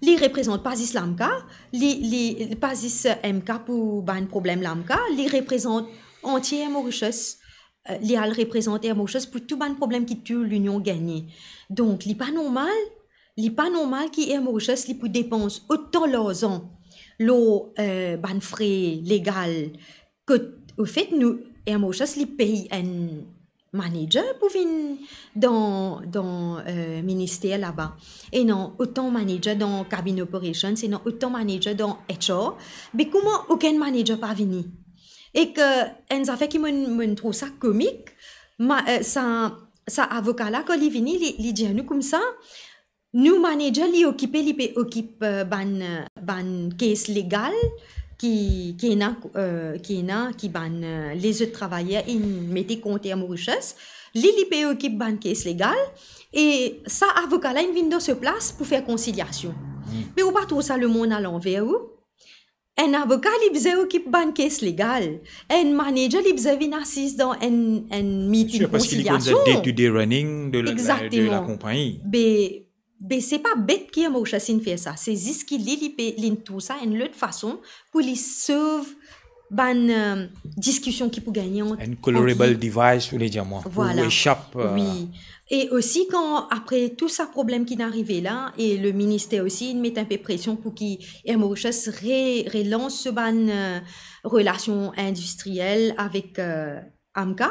li reprezant pa zis LAMCA, li, li, pa zis, eh, MCA pou bann problem LAMCA, li reprezant antie Air Mauritius, eh, li al reprezant Air Mauritius pou tou bann problem ki tou Linion gagne. Donk, li pa normal, li pa normal ki Air Mauritius, li pou depans otan larzan lor, eh, bann fre legal, kot, ofet, nou, Air Mauritius, li pey enn manager pou vinn dan, dan, eh, minister laba. Ena otan manager dan cabin operations, ena otan manager dan HR. Be kouma okenn manager pa vini? Ek enn zafer ki mo, mo trouv sa komik, ma, eh, sa, sa avoka la, kan li vini, li, li dir nou koumsa, nou manager, li okipe, li pe okip, eh, bann, eh, bann kes legal ki, ki ena, eh, ki ena, ki bann, eh, lezot travayer inn mete kont Air Mauritius. Li, li pe okip bann kes legal. E sa avoka la inn vinn dan so plas pou fer konsiliasion. Me ou pa trouv sa lemonn alanver, ou? Enn avoka, li bizin okip bann kes legal. Enn manager, li bizin vinn asiz dan enn, enn meeting konsiliasion. Day to day running de la, de la, de la konpagni. Be, be se pa bet ki Air Mauritius inn fer sa. Se zis ki li, li pe, linn trouv sa enn lot fason pou li sov bann, eh, diskision ki pou gagne ant, enn colorable device, ou le dir mwa, pou esap, eh, wi. E osi, kan apre tou sa problem ki'nn arive la, e le minister osi, inn met enpe presion pou ki Air Mauritius re-, relans so bann, eh, relasion indistriel avek, eh, AMCA,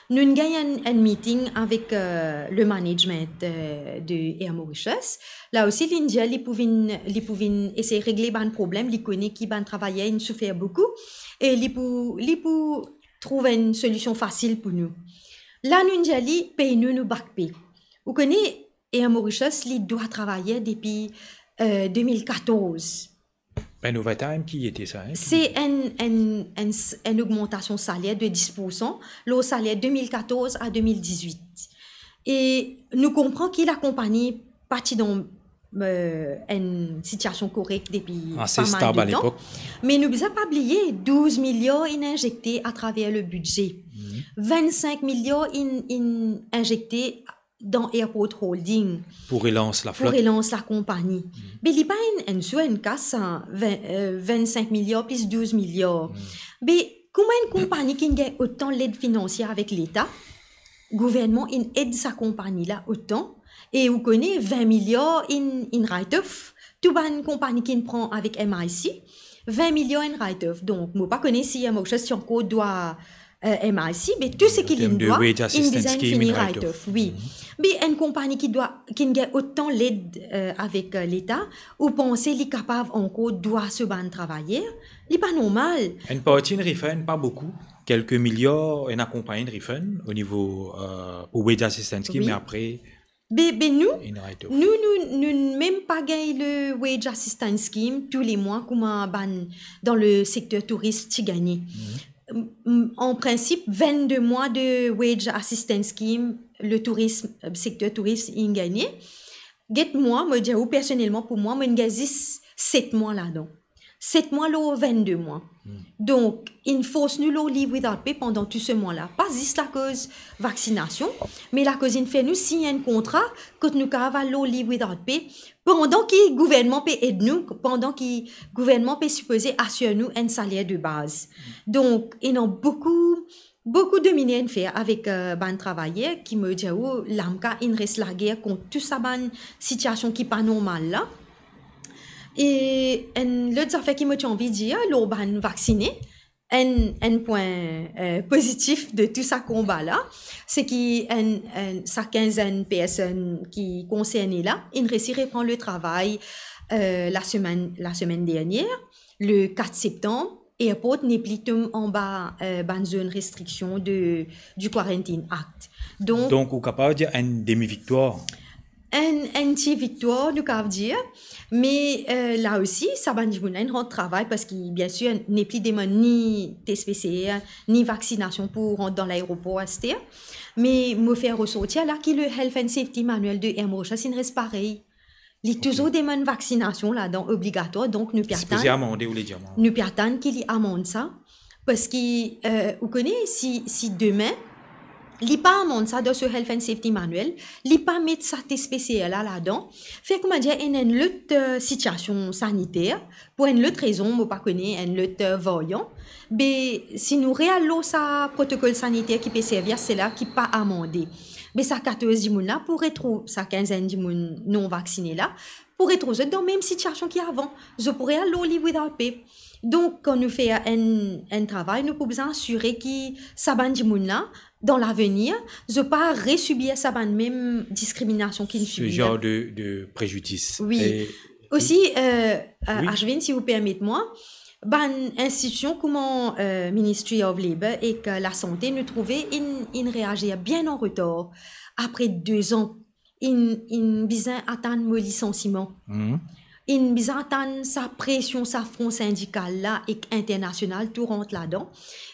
nou'nn gagn enn, enn meeting avek, eh, le management, eh, de Air Mauritius. La osi, li'nn dir li pou vinn, li pou vinn esey regle bann problem, li kone ki bann travayer inn soufer boukou, e li pou, li pou trouv enn solision fasil pou nou. La, nou'nn dir li, pey nou nou back pay. Ou kone, Air Mauritius, li dwa travayer depi, eh, de mil katorz. Enn overtime, ki ete sa, hein? Se enn, enn, enn s-, enn ogmantasion saler de dis poursan, lor saler de mil katorz a de mil dizwit. E nou konpran ki lakonpagni pa ti dan, eh, enn sitiasion korek depi pa mal de tan. Ase stab a lepok. Me nou bizin pa bliye, douz miliar inn injekte atraver le bidze. Vennsenk miliar inn, inn injekte dan Airport Holding pou relans laflot, pou relans lakonpagni. Be li pa enn, enn sou enn kas sa, vin, eh, vennsenk miliar plis douz miliar. Be kouma enn konpagni ki'nn gagn otan led finansie avek Leta, gouvernman inn ed sa konpagni la otan, e ou kone vin miliar inn, inn write off. Tou bann konpagni ki'nn pran avek M I C, vin miliar inn write off. Donk, mo pa kone si Air Mauritius ti ankor dwa, eh, M I C, be tou seki li'nn dwa, inn bizin fini write off, wi. Be enn konpagni ki dwa, ki'nn gagn otan led, eh, avek, eh, Leta, ou panse li kapav ankor dwa so bann travayer? Li pa normal. Enn parti inn refund, pa boukou, kelke miliar, enn konpagni inn refund o nivo, eh, pou wage assistance scheme, me apre Be, be nou, nou, nou, nou mem pa gagn le wage assistance scheme tou le mwa kouma bann dan le sekter touris ti gagne. m-, m-, an prinsip, vennde mwa de wage assistance scheme, le tourism, sekter tourism, inn gagne. Get mwa, mo dir ou personelman, pou mwa, mo inn gagn zis set mwa ladan. Set mwa lor vennde mwa. Hmm. Donk, inn fors nou lor leave without pay pandan tou se mwa la. Pa zis lakoz vaksinasion, me lakoz inn fer nou sign enn kontra kot nou kapav al lor leave without pay, pandan ki gouvernman pe ed nou, pandan ki gouvernman pe sipoze asir nou enn saler de baz. Donk, ena boukou, boukou domino inn fer avek, eh, bann travayer ki, mo dir ou, la, mo kapav inn res lager kont tou sa bann sitiasion ki pa normal la. E enn lot zafer ki mo ti anvi dir lor bann vaksine, enn, enn pwin, eh, pozitif de tou sa konba la, se ki enn, enn, sa kinzenn personn ki konserne la, inn resi repran le travay, eh, lasemenn, lasemenn dernier, le kat septanm, airport nepli tom anba, eh, bann zone restriksion de, du Quarantine Act. Donk, Donk, ou kapav dir enn demi-viktwar. Enn, enn ti viktwar, nou kapav dir. Me, eh, la osi, sa bann dimoun la inn rant travay, parski, biensir, nepli demann ni test P C R, ni vaksinasion pou rant dan laeropor aster. Me mo fer resortir la ki le Health and Safety Manual de Air Mauritius inn res parey. Li Ok. touzour demann vaksinasion ladan obligatwar, donk nou pe Sipoze atann, amande, ou le dir mwa. nou pe atann ki li amand sa, parski, eh, ou kone, si, si demin, li pa amand sa dan so Health and Safety Manual, li pa met sa test P C R la ladan, fer koumadir ena enn lot, eh, sitiasion saniter, pou enn lot rezon, mo pa kone, enn lot, eh, varyan, be si nou real lor sa protokol saniter ki pe servi a sela ki pa amande, be sa katorz dimoun la pou retrouv, sa kinzenn dimoun non vaksine la, pou retrouv zot dan mem sitiasion ki avan. Zot pou real lor leave without pay. Donk, kan nou fer enn, enn travay, nou pou bizin asire ki sa bann dimoun la, dan lavenir, zot pa resibir sa bann mem diskriminasion ki nou sibir la. Ce genre de, de préjudice. Wi. E Osi, eh, eh, Wi. Ashwin, si ou permet mwa, bann institision kouma, eh, Ministry of Labour ek, eh, Lasante, nou trouve inn, inn reazir bien an retar. Apre de zan, inn, inn bizin atann mo lisansiman. Mhm. Inn bizin atann sa presion, sa fron sindikal la ek internasional, tou rant ladan.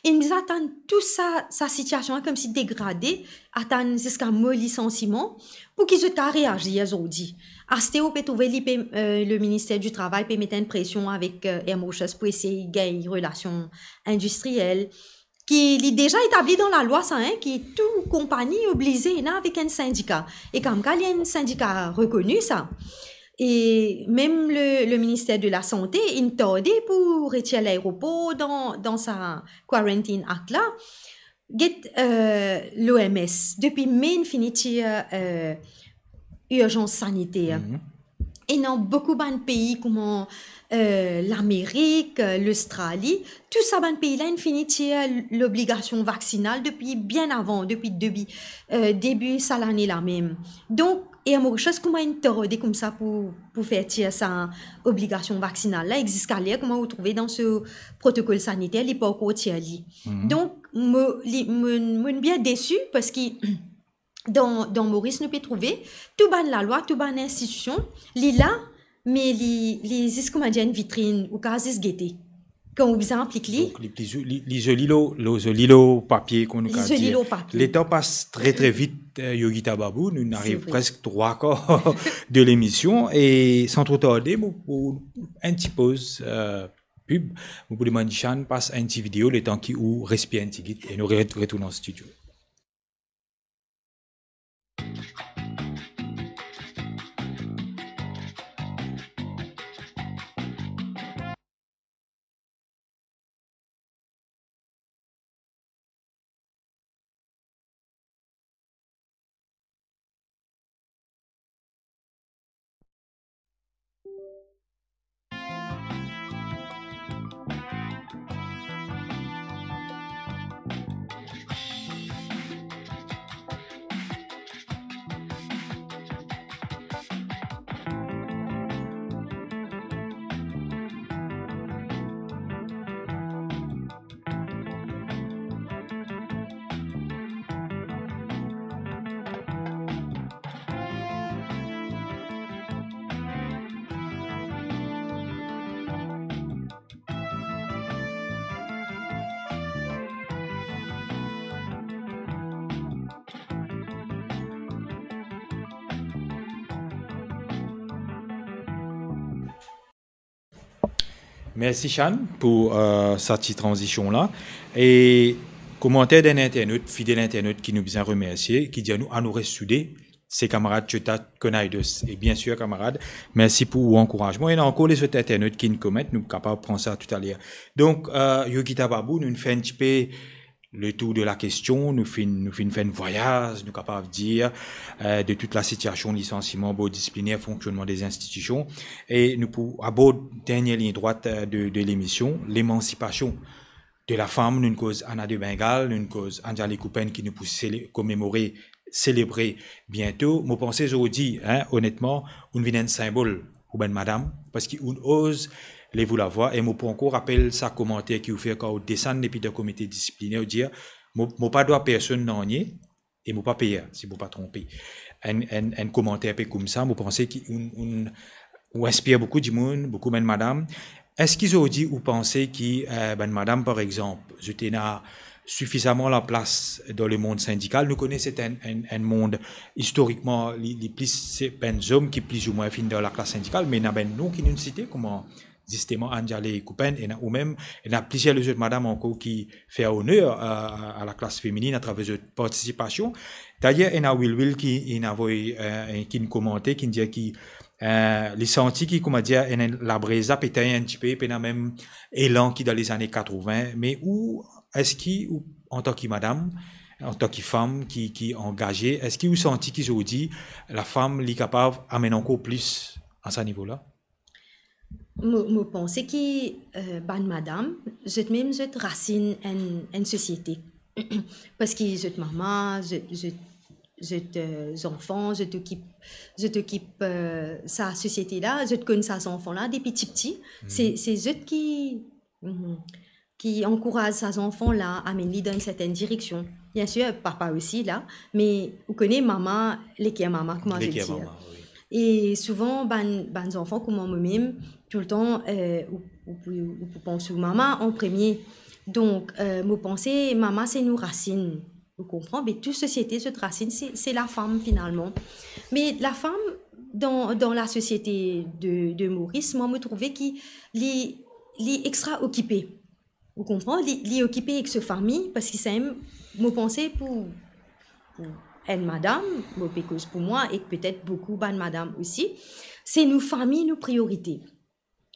Inn bizin atann tou sa, sa sitiasion la koumsi degrade, atann ziska mo lisansiman, pou ki zot kapav reazir zordi. Aster ou pe trouve li pe, eh, le Minister du Travail pe met enn presion avek, eh, Air Mauritius pou esey gagn relasion indistriel, ki li deza etabli dan lalwa sa, hein, ki tou konpagni oblize ena avek enn sindika. E koumka li enn sindika rekoni sa. E mem le, le Minister de Lasante inn tarde pou retir laeropor dan, dan sa Quarantine Act la. Get, eh, l'O M S, depi me inn fini tir, eh, irzans saniter. Mhm. Ena boukou bann pei kouma, eh, Lamerik, eh, Lostrali, tou sa bann pei la inn fini tir lobligasion vaksinal depi bien avan, depi debi, eh, debi sa lane la mem. Donk, Air Mauritius kouma inn tarde koumsa pou, pou fer tir sa obligasion vaksinal la, ek ziska ler kouma ou trouve dan so protokol saniter, li pa ankor tir li. Mhm. Donk, mo, li, mo, mo bien desi, parski dan, dan Moris nou pe trouve tou bann lalwa, tou bann institision, li la, me li, li zis koumadir enn vitrinn, ou kapav zis gete. Kan ou bizin aplik li. Donk, li, li, li, li zoli lor, lor, zoli lor papie, kouma nou Li kapav zoli dir. lor papie. Letan pas tre, tre vit, eh, Yogita Babou, nou, nou Se ariv vre. presk trwa kar de lemision, e san tro tarde, mo pou enn ti poz, eh, pib, mo pou demann Shan pas enn ti video, letan ki ou respir enn tigit, e nou re-, retourn an studio. Mersi Shan pou, euh, sa ti tranzision la. E komanter d'enn internot, fidel internot ki nou bizin remersie, ki dir nou, anou res soude, se kamarad Chota Konaidos. E biensir, kamarad, mersi pou ou ankourazman. Ena ankor lezot internot ki'nn komant, nou kapav pran sa toutaler. Donk, euh, Yogita Babou, nou finn fer enn tipe le tour de la kestion, nou finn, nou finn fer enn vwayaz, nou kapav dir, euh, de tout la sitiasion lisansiman, bord disipliner, fonksionnman de zinstitision, e nou pou abord dernie lign drwat, euh, de, de lemision, lemansipasion de lafam. Nou'nn koz Anna de Bengale, nou'nn koz Anjali Kupen ki nou pou sele-, komemore, selebre biento. Mo panse zordi, hein, onetman, ou'nn vinn enn sinbol pou bann madam, parski ou'nn oz lev ou lavwa, e mo pou ankor rapel sa komanter ki ou fer kan ou desann depi dan komite disipliner, ou dir, mo, mo pa dwa personn nanye, e mo pa per si mo pa tronpe. Enn, enn, enn komanter pe koumsa, mo panse ki ou'nn, ou'nn, ou inspir boukou dimoun, boukou bann madam. Eski zordi ou panse ki, euh, bann madam, par exanp, zot ena sifizaman laplas dan lemond sindikal? Nou kone se enn, enn, enn mond, istorikman, li, li plis se bann zom ki plizoumwin finn dan laklas sindikal, me ena bann nom ki nou'nn site, kouma zisteman Anjali Kupen, ena ou mem, ena plizier lezot madam ankor ki fer oner a, a, a laklas femininn atraver zot partisipasion. Dayer, ena Wilwil ki inn avoy, euh, ki'nn komante, ki'nn dir ki, euh, li santi ki, koumadir, ena labrez la pe tegn enn tipe, pena mem elan ki dan lezane katrovin. Me ou, eski ou, antan ki madam, antan ki fam ki, ki angaze, eski ou santi ki zordi lafam li kapav amenn ankor plis a sa nivo la? Mo, mo panse ki, euh, bann madam, zot mem zot rasinn enn, enn sosiete. Parski zot mama, zot, zot, zot, euh, zanfan, zot okip, zot okip, euh, sa sosiete la, zot konn sa zanfan la depi tipti. Se, se zot ki, mhm, ki ankouraz sa zanfan la, amenn li dan enn sertenn direksion. Biensir, papa osi la, me ou kone mama, leker mama, kouma zot dir. Leker mama, wi. E souvan, bann, bann zanfan kouma mo mem, toultan, euh, ou, ou pou, ou pou pans ou mama an premie. Donk, euh, mo panse, mama se nou rasinn. Ou konpran? Be tou sosiete, zot rasinn, se, se lafam finalman. Me lafam, dan, dan lasosiete de, de Moris, mwa, mo trouve ki li, li extra okipe. Ou konpran? Li, li okipe ek so fami, parski samem, mo panse pou, pou enn madam, mo pe koz pou mwa, ek petet boukou bann madam osi, se nou fami, nou priorite.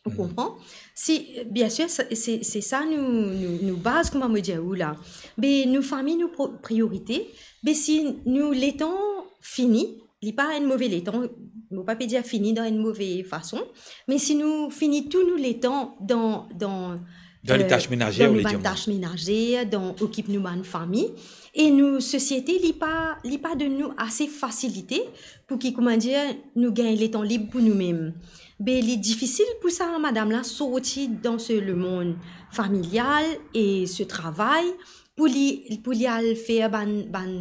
Ou konpran? Si, biensir, sa, se, se sa nou, nou, nou baz, kouma mo dir ou la. Be nou fami, nou pro-, priorite, be si nou letan fini, li pa enn move letan, mo pa pe dir fini dan enn move fason, me si nou fini tou nou letan dan, dan, dan, euh, letas menaze, dan nou bann letas menaze, dan okip nou bann fami, e nou sosiete, li pa, li pa donn nou ase fasilite pou ki, koumadir, nou gagn letan lib pou noumem. Be li difisil pou sa madam la sorti dan se lemond familial e se travay pou li, pou li al fer bann, bann,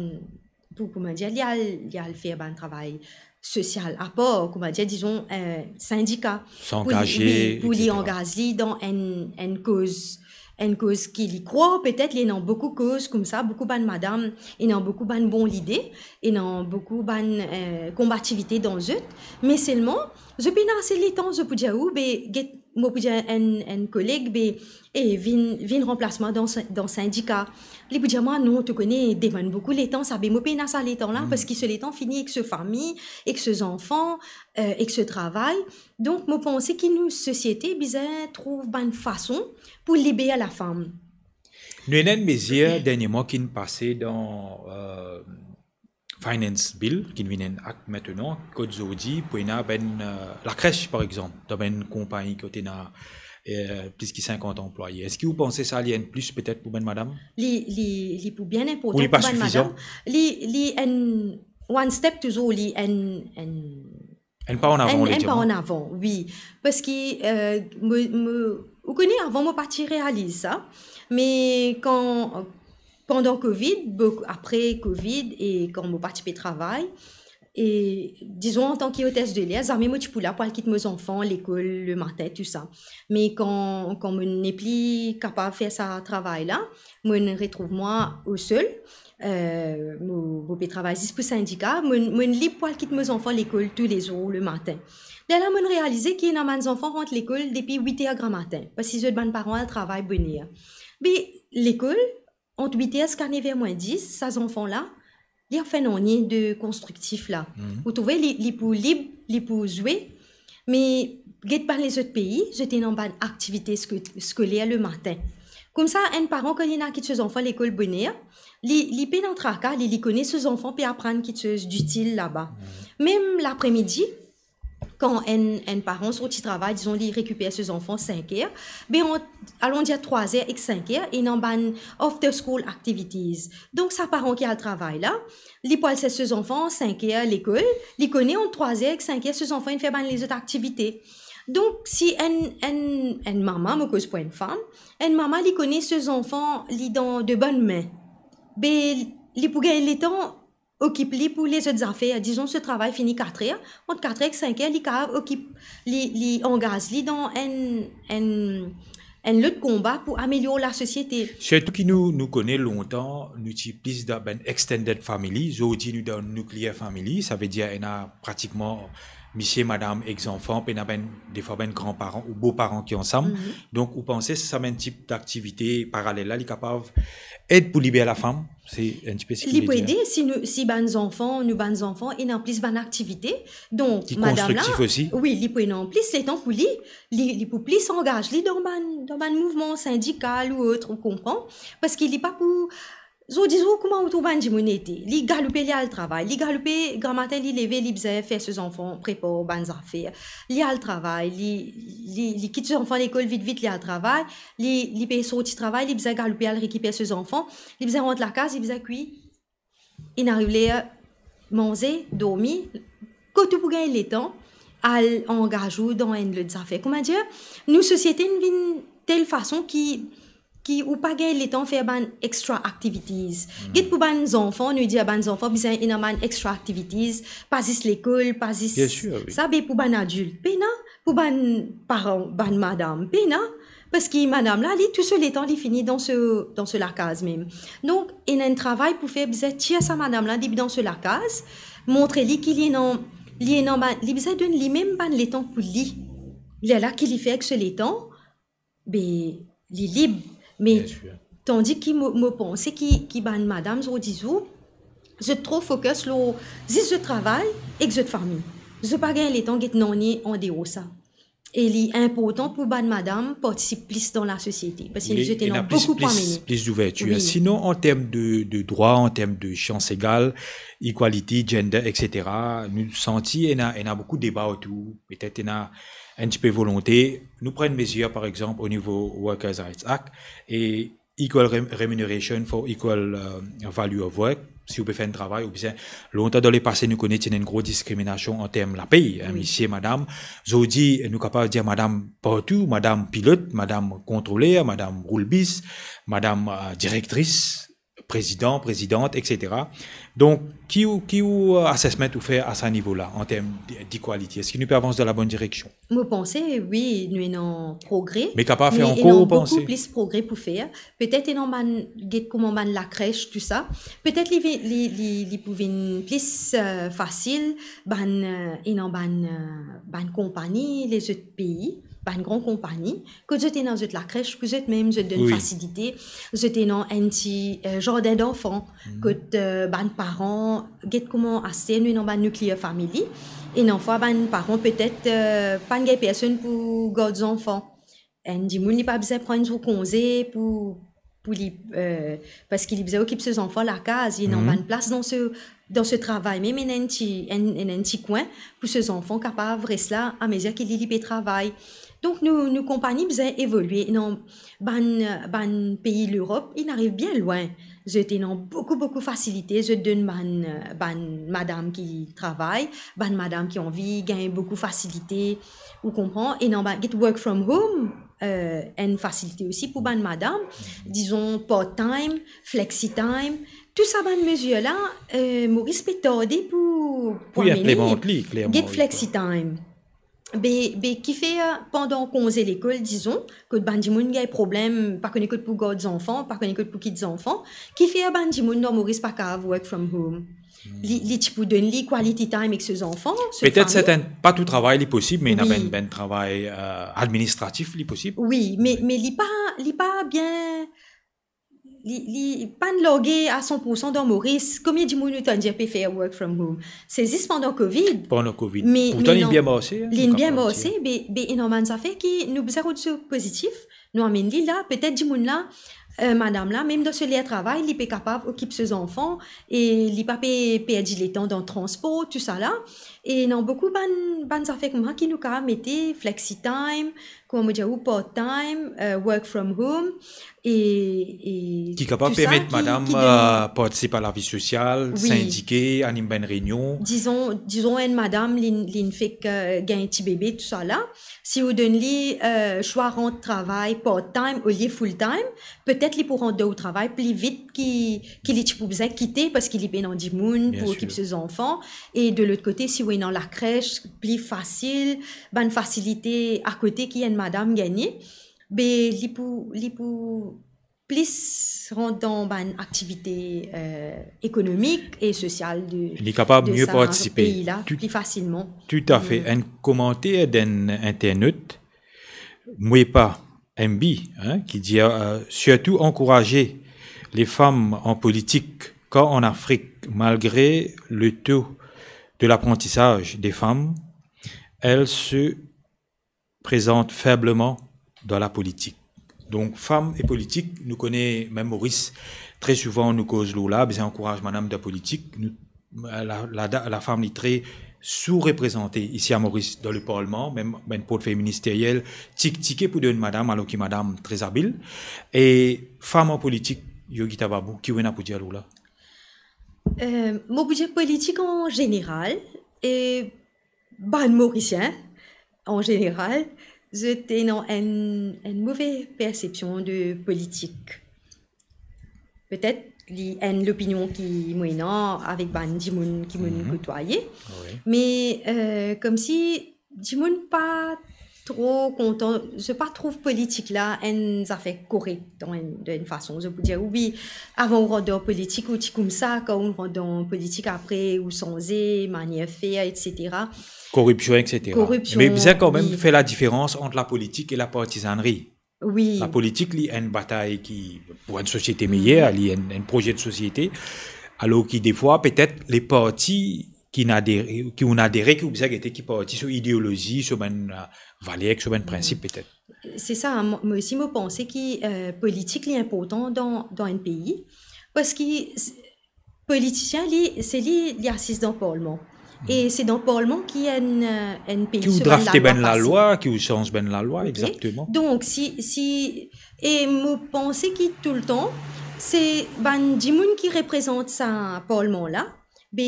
pou, koumadir, li al, li al fer bann travay sosial apar, koumadir, dizon, euh, sindika. Pou li, wi, pou li angaz li dan enn, enn koz, enn koz ki li krwar, petet li ena boukou koz koumsa, boukou bann madam, ena boukou bann bon lide, ena boukou bann, euh, konbativite dan zot, me selman, zot pena ase letan, zot pou dir ou, be, get, mo pou dir enn, enn koleg, be, e vinn, vinn ranplas mwa dan si-, dan sindika. Li pou dir mwa, non, to kone, demann boukou letan sa, be mo pena sa letan la, parski so letan fini ek so fami, ek so zanfan, euh, ek so travay. Donk, mo panse ki nou sosiete bizin trouv bann fason pou liber lafam. Nou ena enn mezir dernieman ki'nn pase dan, euh, Finance Bill, ki'nn vinn enn akt mintenan, kot zordi pou ena bann, euh, lakres, par exanp, dan bann konpagni kot ena, euh, plis ki sinkant anplwaye. Eski ou panse sa li enn plis petet pou bann madam? Li, li, li pou bien inportan pou bann madam. Ou li pa sifizan? Li, li enn one step touzour, li enn, enn Enn pa an avan, enn, enn pa an avan, wi. Parski, euh, mo, mo, ou kone, avan mo pa ti realiz sa, me kan, pandan Covid, boukou, apre Covid, e kan mo pa ti pe travay, e dizon, antan ki otes de ler, zame mo ti pou la pou al kit mo zanfan lekol lematin, tou sa. Me kan, kan mo nepli kapav fer sa travay la, mo'nn retrouv mwa osel, eh, mo, mo pe travay zis pou sindika, mo, mo lib pou al kit mo zanfan lekol toulezour lematin. Lerla mo realize ki ena bann zanfan rant lekol depi wit er gramatin, parski zot bann paran al travay boner. Be lekol, ant wit er ziska nev er mwin dis, sa zanfan la, li ap fer nanye de konstriktif la. Mhm. Ou trouve, li, li pou lib, li pou zwe, me get bann lezot pei, zot ena bann aktivite sko-, skoler lematin. Koumsa, enn paran, kan li ena kit so zanfan lekol boner, li, li pena traka, li, li kone so zanfan pe aprann kiksoz ditil laba. Mhm. Mem lapremidi, kan enn, enn paran sorti travay, dizon li rekiper so zanfan sink er, be ant, alon dir trwa er ek sink er, ena bann after school activities. Donk sa paran ki al travay la, li pou al sers so zanfan sink er lekol, li kone ant trwa er ek sink er so zanfan inn fer bann lezot aktivite. Donk si enn, enn, enn mama, mo koz pou enn fam, enn mama li kone so zanfan li dan de bonn min, be li pou gagn letan okip li pou lezot zafer. Dizon so travay fini kat er, ant kat er ek sink er, li kapav okip, li, li angaz li dan enn, enn, enn lot konba pou amelior lasosiete. Sirtou ki nou, nou kone lontan, nou ti plis dan bann extended family, zordi nou dan nuclear family, savedir ena pratikman misie, madam ek zanfan, pena bann, defwa bann granparan ou boparan ki ansam. Mhm. Donk, ou panse sa bann tip daktivite paralel la, li kapav ed pou liber lafam? Se enn tipe seki li pou ede, si nou, si bann zanfan, nou bann zanfan, ena plis bann aktivite. Donk, madam la, ki konstriktif osi. Wi, li pou ena plis letan pou li, li, li pou plis angaz li dan bann, dan bann mouvman sindikal ou ot, ou konpran? Parski li pa pou, zordi zour, kouma ou trouv bann dimoun ete? Li galoupe, li al travay. Li galoupe, gramatin, li leve, li bizin fer so zanfan prepar bann zafer. Li al travay, li, li, li kit so zanfan lekol vit, vit, li al travay. Li, li pe sorti travay, li bizin galoupe al rekiper so zanfan, li bizin rant lakaz, li bizin kwi. Inn ariv ler manze, dormi, kot ou pou gagn letan al angaz ou dan enn lot zafer? Koumadir, nou sosiete inn vinn tel fason ki, ki ou pa gagn letan fer bann extra activities. Hmm. Get pou bann zanfan, nou dir bann zanfan bizin ena bann extra activities, pa zis lekol, pa zis... Bien sir, wi. Sa, be pou bann adilt, pena, pou bann paran, bann madam, pena, parski madam la, li, tou so letan, li fini dan so, dan so lakaz mem. Donk, ena enn travay pou fer, bizin tir sa madam la depi dan so lakaz, montre li ki li ena, li ena bann, li bizin donn limem bann letan pou li. Lerla ki li fer ek so letan, be, li lib. Me... Bien sir. Tandi ki mo, mo panse ki, ki bann madam zordi zour, zot tro focus lor zis zot travay ek zot fami. Zot pa gagn letan get nanye andeor sa. E li inportan pou bann madam partisip plis dan lasosiete, parski zot ena boukou pou amene. Plis, plis zouvertir. Wi. Sinon, an term de, de drwa, an term de sans egal, equality, gender, et cetera, nou santi ena, ena boukou deba otour, petet ena enn tipe volonte. Nou pran enn mezir, par exanp, o nivo Workers' Rights Act, e equal rem-, remuneration for equal, euh, value of work. Si ou pe fer enn travay, ou bizin, lontan dan lepase, nou kone ti ena enn gro diskriminasion an term lapey, hein, wi, misie, madam. Zordi, nou kapav dir madam partou, madam pilot, madam kontroler, madam roul bis, madam, euh, direktris, prezidan, prezidant, et cetera. Donk, ki ou, ki ou, euh, assessment ou fer a sa nivo la, an term de, d'equality? Eski nou pe avans dan labonn direksion? Mo panse, wi, nou ena progre. Me kapav fer ankor, ou panse? Ena boukou plis progre pou fer. Petet ena bann, get kouma bann lakres, tou sa. Petet li vi-, li, li, li pou vinn plis, euh, fasil, bann, euh, ena bann, euh, bann konpani, lezot pei, bann gran konpani, kot zot ena zot lakres pou zot mem, zot donn, wi, fasilite, zot ena enn ti, euh, jardin d'enfants, mhm, kot, euh, bann paran, get kouma aster, nou ena bann nuclear family, ena fwa bann paran petet, euh, pa'nn gagn personn pou gard zanfan. Enn dimoun li pa bizin pran enn zour konze pou, pou li, euh, parski li bizin okip so zanfan lakaz, li ena, mhm, bann plas dan so, dan so travay mem, ena enn ti, enn, ena enn ti kwin pou so zanfan kapav res la amezir ki li, li pe travay. Donk nou, nou konpani bizin evolie. Ena bann, bann pei Lerop, inn ariv bien lwin. Zot ena boukou, boukou fasilite zot donn bann, bann madam ki travay, bann madam ki anvi gagn boukou fasilite, ou konpran? Ena bann, get work from home, euh, enn fasilite osi pou bann madam, dizon part-time, flexi-time, tou sa bann mezir la, euh, Moris pe tarde pou, pou amene. Pou inplimant li, klerman, wi. Get flexi-time. Be, be kifer pandan konze lekol, dizon, kot bann dimoun gagn problem, pa kone kot pou gard zanfan, pa kone kot pou kit zanfan, kifer bann dimoun dan Moris pa kapav work from home? Li, li ti pou donn li quality time ek so zanfan, so fami. Petet sertin, pa tou travay li posib, me ena bann, bann travay, euh, administratif li posib. Wi, me, me li pa, li pa bien, li, li pa'nn large a san pour san dan Moris. Komie dimoun ou tann dir pe fer work from home? Se zis pandan Covid. Pandan Covid. Me, pourtan, me linn bien marse, hein, linn bien marse, be, be ena bann zafer ki nou bizin rod so pozitif, nou amenn li la, petet dimoun la, euh, madam la, mem dan so ler travay, li pe kapav okip so zanfan e li pa pe perdi letan dan transpor, tousala. E ena boukou bann, bann zafer kouma ki nou kapav mete, flexi time, kouma mo dir ou, part time, euh, work from home, e, e ki kapav permet madam, euh, partisip a lavi sosial, sindike, anim bann reynion. Dizon, dizon enn madam, linn, linn fek, euh, gagn ti bebe, tousala. Si ou donn li, euh, swa rant travay part time olie full time, petet li pou rant dan ou travay pli vit ki, ki li ti pou bizin kite, parski li pena dimoun pou okip so zanfan. E de lot kote, si ou ena lakres, pli fasil, bann fasilite akote ki enn madam gagne, be li pou, li pou plis rant dan bann aktivite, euh, ekonomik e sosial de, li kapav de mie sa partisipe pei la, pli fasilman. Toutafe. Enn komanter d'enn internot, Mwepa M B, hein, ki dir, euh, surtout encourager les femmes en politique, car en Afrique, malgré le taux de l'apprentissage des femmes, elles se présentent faiblement dans la politique. Donk, fam e politik, nou kone, mem Moris, tre souvan nou koz lor la, bizin ankouraz madam dan politik. Nou, la, la, lafam li tre sou-reprezante isi a Moris dan le parlman, mem bann portfey ministeriel, tik tike pou donn madam, alor ki madam tre abil. E fam an politik, Yogita Babu, ki ou ena pou dir lor la? Euh, mo pou dir politik an zeneral, e bann Morisien, an zeneral, zot ena enn, enn move persepsion de politik. Petet li enn lopinion ki mo ena avek bann dimoun ki mo kotwaye. Wi. Me, euh, koumsi dimoun pa tro kontan, zot pa trouv politik la enn zafer korek dan enn, dan enn fason. Zot pou dir, wi, avan ou rant dan politik, ou ti koumsa, kan ou rant dan politik, apre ou sanze manier fer, et cetera. Koripsion, et cetera. Koripsion, me bizin kanmem fer ladiferans ant lapolitik e lapartizannri. Wi. Lapolitik, li enn batay ki, pou enn sosiete meyer, li enn, enn proze de sosiete. Alor ki defwa, petet, le parti ki inn adere, ki ou inn adere, ki ou bizin gete ki parti, so ideolozi, so bann, euh, valer, so bann prinsip, petet. Se sa, mo, mo osi, mo panse ki, euh, politik, li inportan dan, dan enn pei, parski s-, politisien, li, se li, li asiz dan parlman. E se dan parlman ki enn, euh, enn pei, ki ou so bann drafte lalwa bann lalwa, ki ou sanz bann lalwa, egzakteman. Donk, si, si, e mo panse ki toultan, se bann dimoun ki reprezant sa parlman la, be,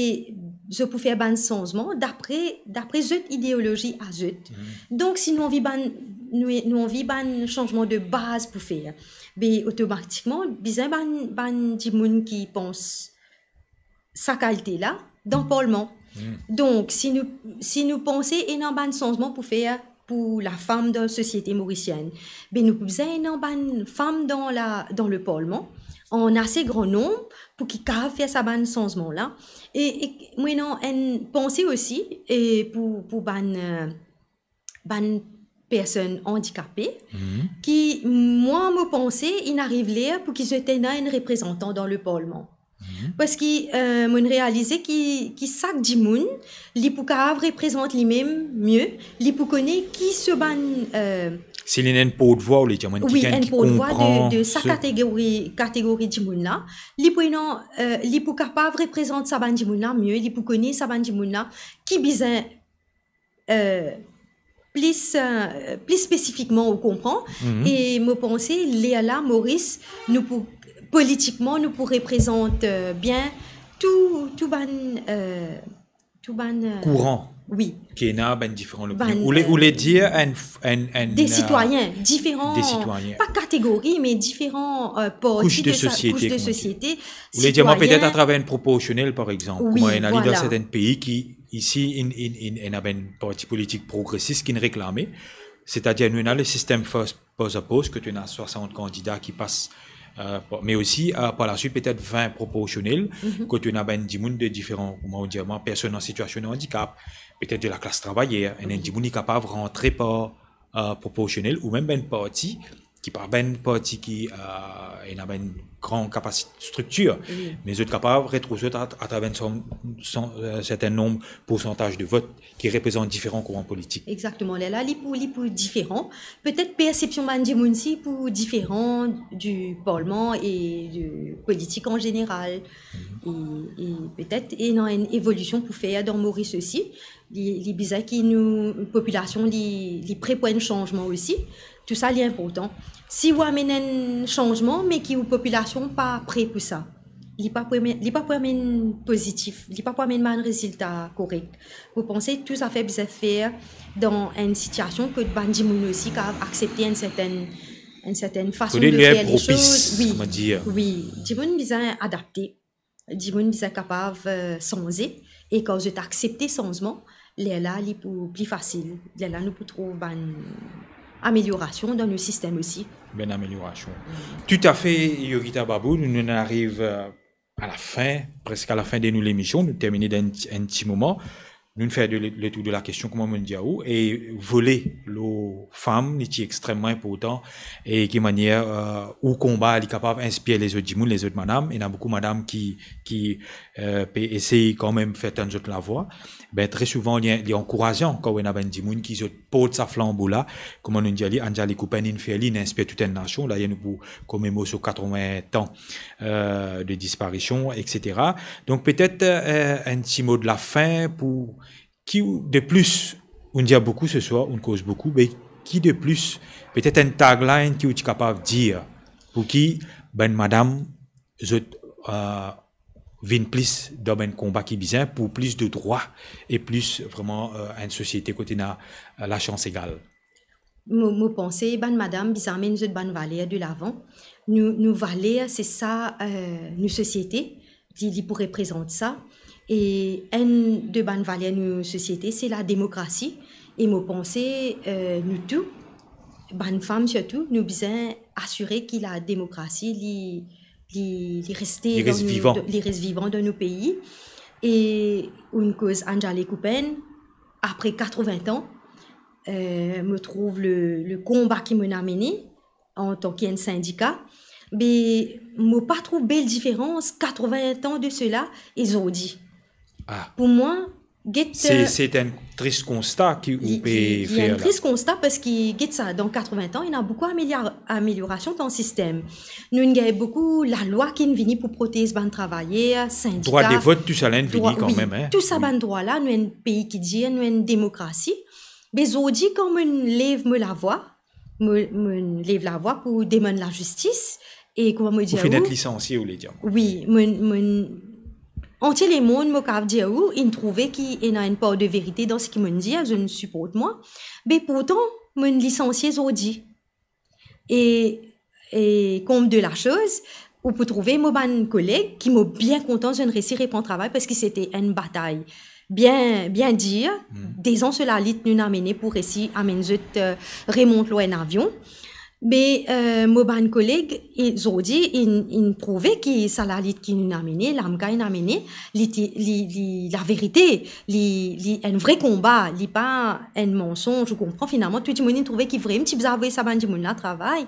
zot pou fer bann sanzman dapre, dapre zot ideolozi a zot. Donk, si nou anvi bann, nou, nou anvi bann sanzman de baz pou fer, be, otomatikman, bizin bann, bann dimoun ki pans sa kalite la dan parlman. Donk, si nou, si nou panse ena bann sanzman pou fer pou lafam dan sosiete morisienn, be nou pou bizin ena bann fam dan la, dan le parlman, an ase gran nonb pou ki kapav fer sa bann sanzman la. E, e mo ena enn panse osi, e pou, pou bann, euh, bann personn andikape, ki, mwa, mo panse, inn ariv ler pou ki zot ena enn reprezantan dan le parlman. Parski, euh, mo'nn realize ki, ki sak dimoun, li pou kapav reprezant limem mie, li pou kone ki so bann, euh, si li ena enn portvwa, ou le dir, wi, kikenn enn ki portvwa de, konpran de sa kategori, kategori dimoun la, li pou ena, euh, li pou kapav reprezant sa bann dimoun la mie, li pou kone sa bann dimoun la ki bizin, euh, plis, euh, plis spesifikman, ou konpran. E mo panse, lerla, Moris, nou pou, politikman, nou pou reprezant, euh, bien tou, tou bann, euh, tou bann, euh, kouran, wi, ki ena bann diferan lopinion. Bann, ou le, euh, ou le dir enn f-, enn, enn, de, euh, sitwayen, diferan, de sitwayen, pa kategori, me diferan, euh, parti de sa, kous de sosiete, kous de sosiete, ou le dir, mwa, sitwayen, petet atraver enn proporsionel, par exanp, wi, kouma ena li dan sertin pei ki isi, inn, inn, inn, ena bann parti politik progresis ki'nn reklame, setadir nou ena le sistem first past the post, kot ena swasant kandida ki pas, euh, par, me osi, euh, par laswit, petet vin proporsionel, kot ena bann dimoun de diferan, kouma nou dir, personn an sitiasion de andikap, petet de laklas travayer, ena dimoun ki kapav rantre par, euh, proporsionel, oubien bann parti ki pa bann parti ki, euh, ena bann gran kapasite, striktir, me zot kapav retrouv zot a, atraver enn, son, son, euh, serten nonb poursantaz de vot ki reprezant diferan kouran politik. Exactement. Lerla, li pou, li pou diferan. Petet persepsion bann dimoun si pou diferan du parleman e de politik an zeneral. E, e petet ena enn evolision pou fer dan Moris osi. Li, li bizin ki nou, popilasion, li, li pre pou enn sanzman osi. Tou sa, li inportan. Si ou amenn enn sanzman, me ki ou popilasion pa pre pou sa, li pa pou amenn, li pa pou amenn pozitif, li pa pou amenn bann rezilta korek. Mo panse tou zafer bizin fer dan enn sitiasion kot bann dimoun osi kapav aksepte enn sertenn, enn sertenn fason de fer lesoz. Wi, kouma dir. Wi, dimoun bizin adapte. Dimoun bizin kapav, euh, sanze, e kan zot aksepte sanzman, lerla li pou pli fasil. Lerla nou pou trouv bann ameliorasion dan nou sistem osi. Bann ameliorasion. Toutafe, Yorita Babou, nou, nou ariv, euh, a la fin, preske a la fin de nou lemision, nou termine dan enn ti, enn ti moman. Nou'nn fer de le, le tour de la kestion, kouma mo'nn dir ou, e vole lor fam, li ti extrememan inportan, e ki manier, euh, ou konba, li kapav inspir lezot dimoun, lezot madam. Ena boukou madam ki, ki, euh, pe esey kanmem fer tann zot lavwa. Be, tre souvan, li, li ankourazan kan ou ena bann dimoun ki zot port sa flanbo la. Kouma nou dir li, Anjali Coupin inn fer li, inn inspir tou enn nasion. Dayer nou pou komemor so katrovin tan, euh, de disparision, et cetera. Donk, petet, euh, enn ti mo de la fin pou ki ou, de plis, ou'nn dir boukou se swar, ou'nn koz boukou, me ki de plis, petet enn tagline ki ou ti kapav dir pou ki bann madam zot, euh, vinn plis dan bann konba ki bizin pou plis de drwa e plis vreman, euh, enn sosiete kot ena, euh, lasans egal. Mo, mo panse bann madam bizin amenn zot bann valer de lavan. Nou, nou valer, se sa, euh, nou sosiete, li, li pou reprezant sa. E enn de bann valer nou sosiete, se lademokrasi. E mo panse, euh, nou tou, bann fam sirtou, nou bizin asire ki lademokrasi, li, li, li reste li res dan nou, vivan. Li res vivan dan nou pei. E ou'nn koz Anjali Coupin, apre katrovin an, euh, mo trouv le, le konba ki mo'nn amene antan ki enn sindika, be mo pa trouv bel diferans katrovin an de sela e zordi. Ah. Pou mwa, get, se, euh, se enn tris konsta ki ou pe fer la. Li, li enn tris konsta parski, get sa, dan katrovin an, ena boukou amelior-, ameliorasion dan sistem. Nou'nn gagn boukou lalwa ki'nn vini pou protez bann travayer, sindika. Drwa de vot, tou sa la inn vini kanmem, wi, hein. Tou sa, wi, bann drwa la, nou enn pei ki dir, nou enn demokrasi. Me zordi, kan mo'nn lev mo lavwa, mo, mo'nn lev lavwa pou demann lazistis, e kouma mo dir ou, pou finn et lisansie, ou le dir. Wi, mo'nn, mo'nn, antie lemonn, mo kapav dir ou, inn trouve ki ena enn par de verite dan seki mo'nn dir, zot inn siport mwa. Me pourtan, mo'nn lisansie zordi. E, e konb de lasoz, ou pou trouve mo bann koleg ki mo bien kontan zot inn resi repran travay parski sete enn batay bien, bien dir. Hmm. Dezan so lalit nou'nn amene pou resi amenn zot, euh, remont lor enn avion. Me, euh, mo bann koleg, e, zordi, inn, inn prouve ki sa lalit ki nou'nn amene, Lamka inn amene, li ti, li, li, laverite, li, li enn vre konba, li pa enn mansonz, ou konpran, finalman, tou dimoun inn trouve ki vre, mo ti bizin avoy sa bann dimoun la travay.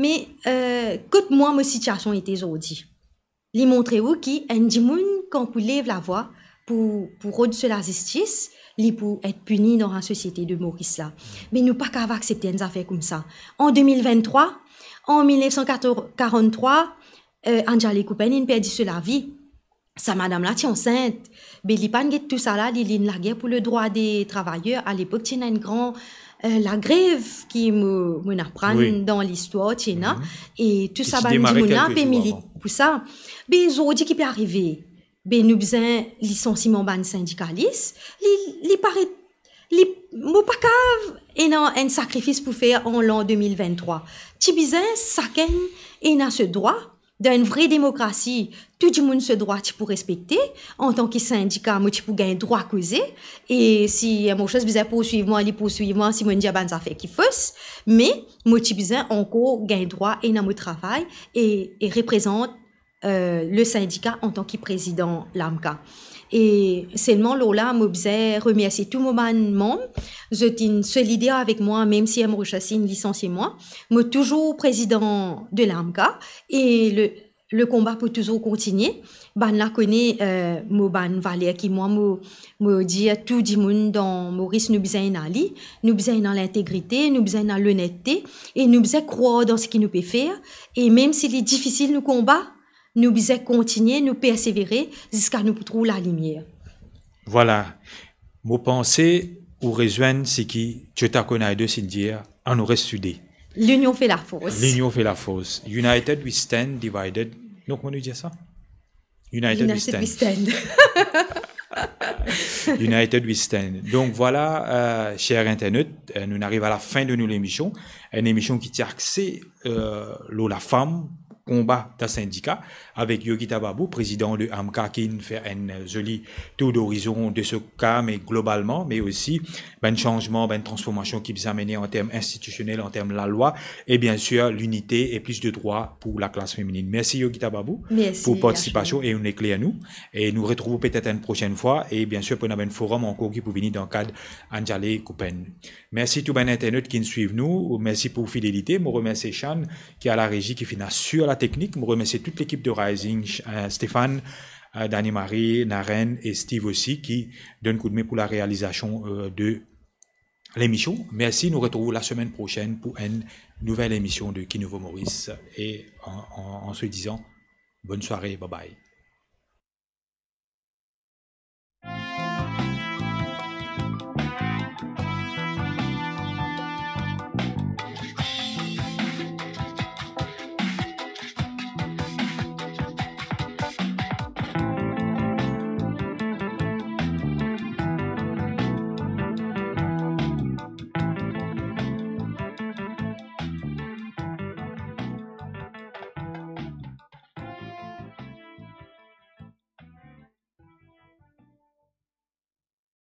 Me, euh, kot mwa, mo sitiasion ete zordi? Li montre ou ki enn dimoun, kan pou lev lavwa pou, pou rod so lazistis, li pou et pini dan lasosiete de Moris la. Me nou pa kapav aksepte enn zafer koumsa. An de mil vinn-trwa, an mil nef san karann-trwa, euh, Anjali Coupin inn perdi so lavi. Sa madam la ti ansint. Be li pa'nn get tou sa la, li, li inn lager pou le drwa de travayer. A lepok, ti ena enn gran, euh, lagrev ki mo, mo'nn aprann, wi, dan listwar, ti ena. Mhm. E tou sa bann dimoun la pe milit pou sa. Be zordi ki pe arive? Be nou bizin lisansiman bann sindikalis. Li, li paret, li, mo pa kapav ena enn sakrifis pou fer an lan de mil vinn-trwa. Ti bizin sakenn ena so drwa dan enn vre demokrasi, tou dimoun so drwa ti pou respekte. Antan ki sindika, mo ti pou gagn drwa koze. E si Air Mauritius bizin pourswiv mwa, li pourswiv mwa, si mo'nn dir bann zafer ki fos. Me mo ti bizin ankor gagn drwa ena mo travay e, e reprezant, euh, le sindika antan ki prezidan LAMCA. E selman lor la, mo bizin remersie tou mo bann manm. Zot inn solider avek mwa, mem si Air Mauritius inn lisansie mwa. Mo touzour prezidan de LAMCA. E le, le konba pou touzour kontigne. Bann la kone, euh, mo bann valer ki mwa, mo, mo dir tou dimoun dan Moris, nou bizin ena li, nou bizin ena lintegrite, nou bizin ena lonerte, e nou bizin krwar dan seki nou pe fer. E mem si li difisil nou konba, nou bizin kontigne, nou persevere ziska nou pou trouv lalimier. Vwala. Mo panse ou rezwenn seki Jota Konaidus inn dir, annou res soude. L'union fait la force. L'union fait la force. United we stand, divided. Non, kouma nou dir sa? United we United we stand. Stand. United we stand. Donk vwala, euh, cher internaute, euh, nou ariv a lafin de nou lemision. Enn emision ki ti axe, euh, lor lafam, konba dan sindika, avek Yogita Babu, prezidan de LAMCA, ki inn fer enn zoli tour d'horizon de so ka, me globalman, me osi bann sanzman, bann transformasion ki bizin amene an term institisionel, an term lalwa, e biensir linite e plis de drwa pou laklas femininn. Mersi Yogita Babu Mersi, pou partisipasion Ashwin. E ou ekler nou. E nou retrouv ou petet enn prosenn fwa, e biensir pou ena bann forum ankor ki pou vini dan kad Anjali Kupen. Mersi tou bann internaute ki'nn swiv nou, mersi pou fidelite. Mo remersie Shan ki a la rezi, ki finn asir la teknik. Mo remersie tout lekip de Rising, euh, Stéphane, euh, Dani Marie, Naren e Steve osi ki donn koudme pou la realizasion, euh, de lemision. Mersi, nou retrouv lasemenn prosenn pou enn nouvel emision de Ki Nouvo Moris. E an, an, an se dizan, bonn sware, bye bye.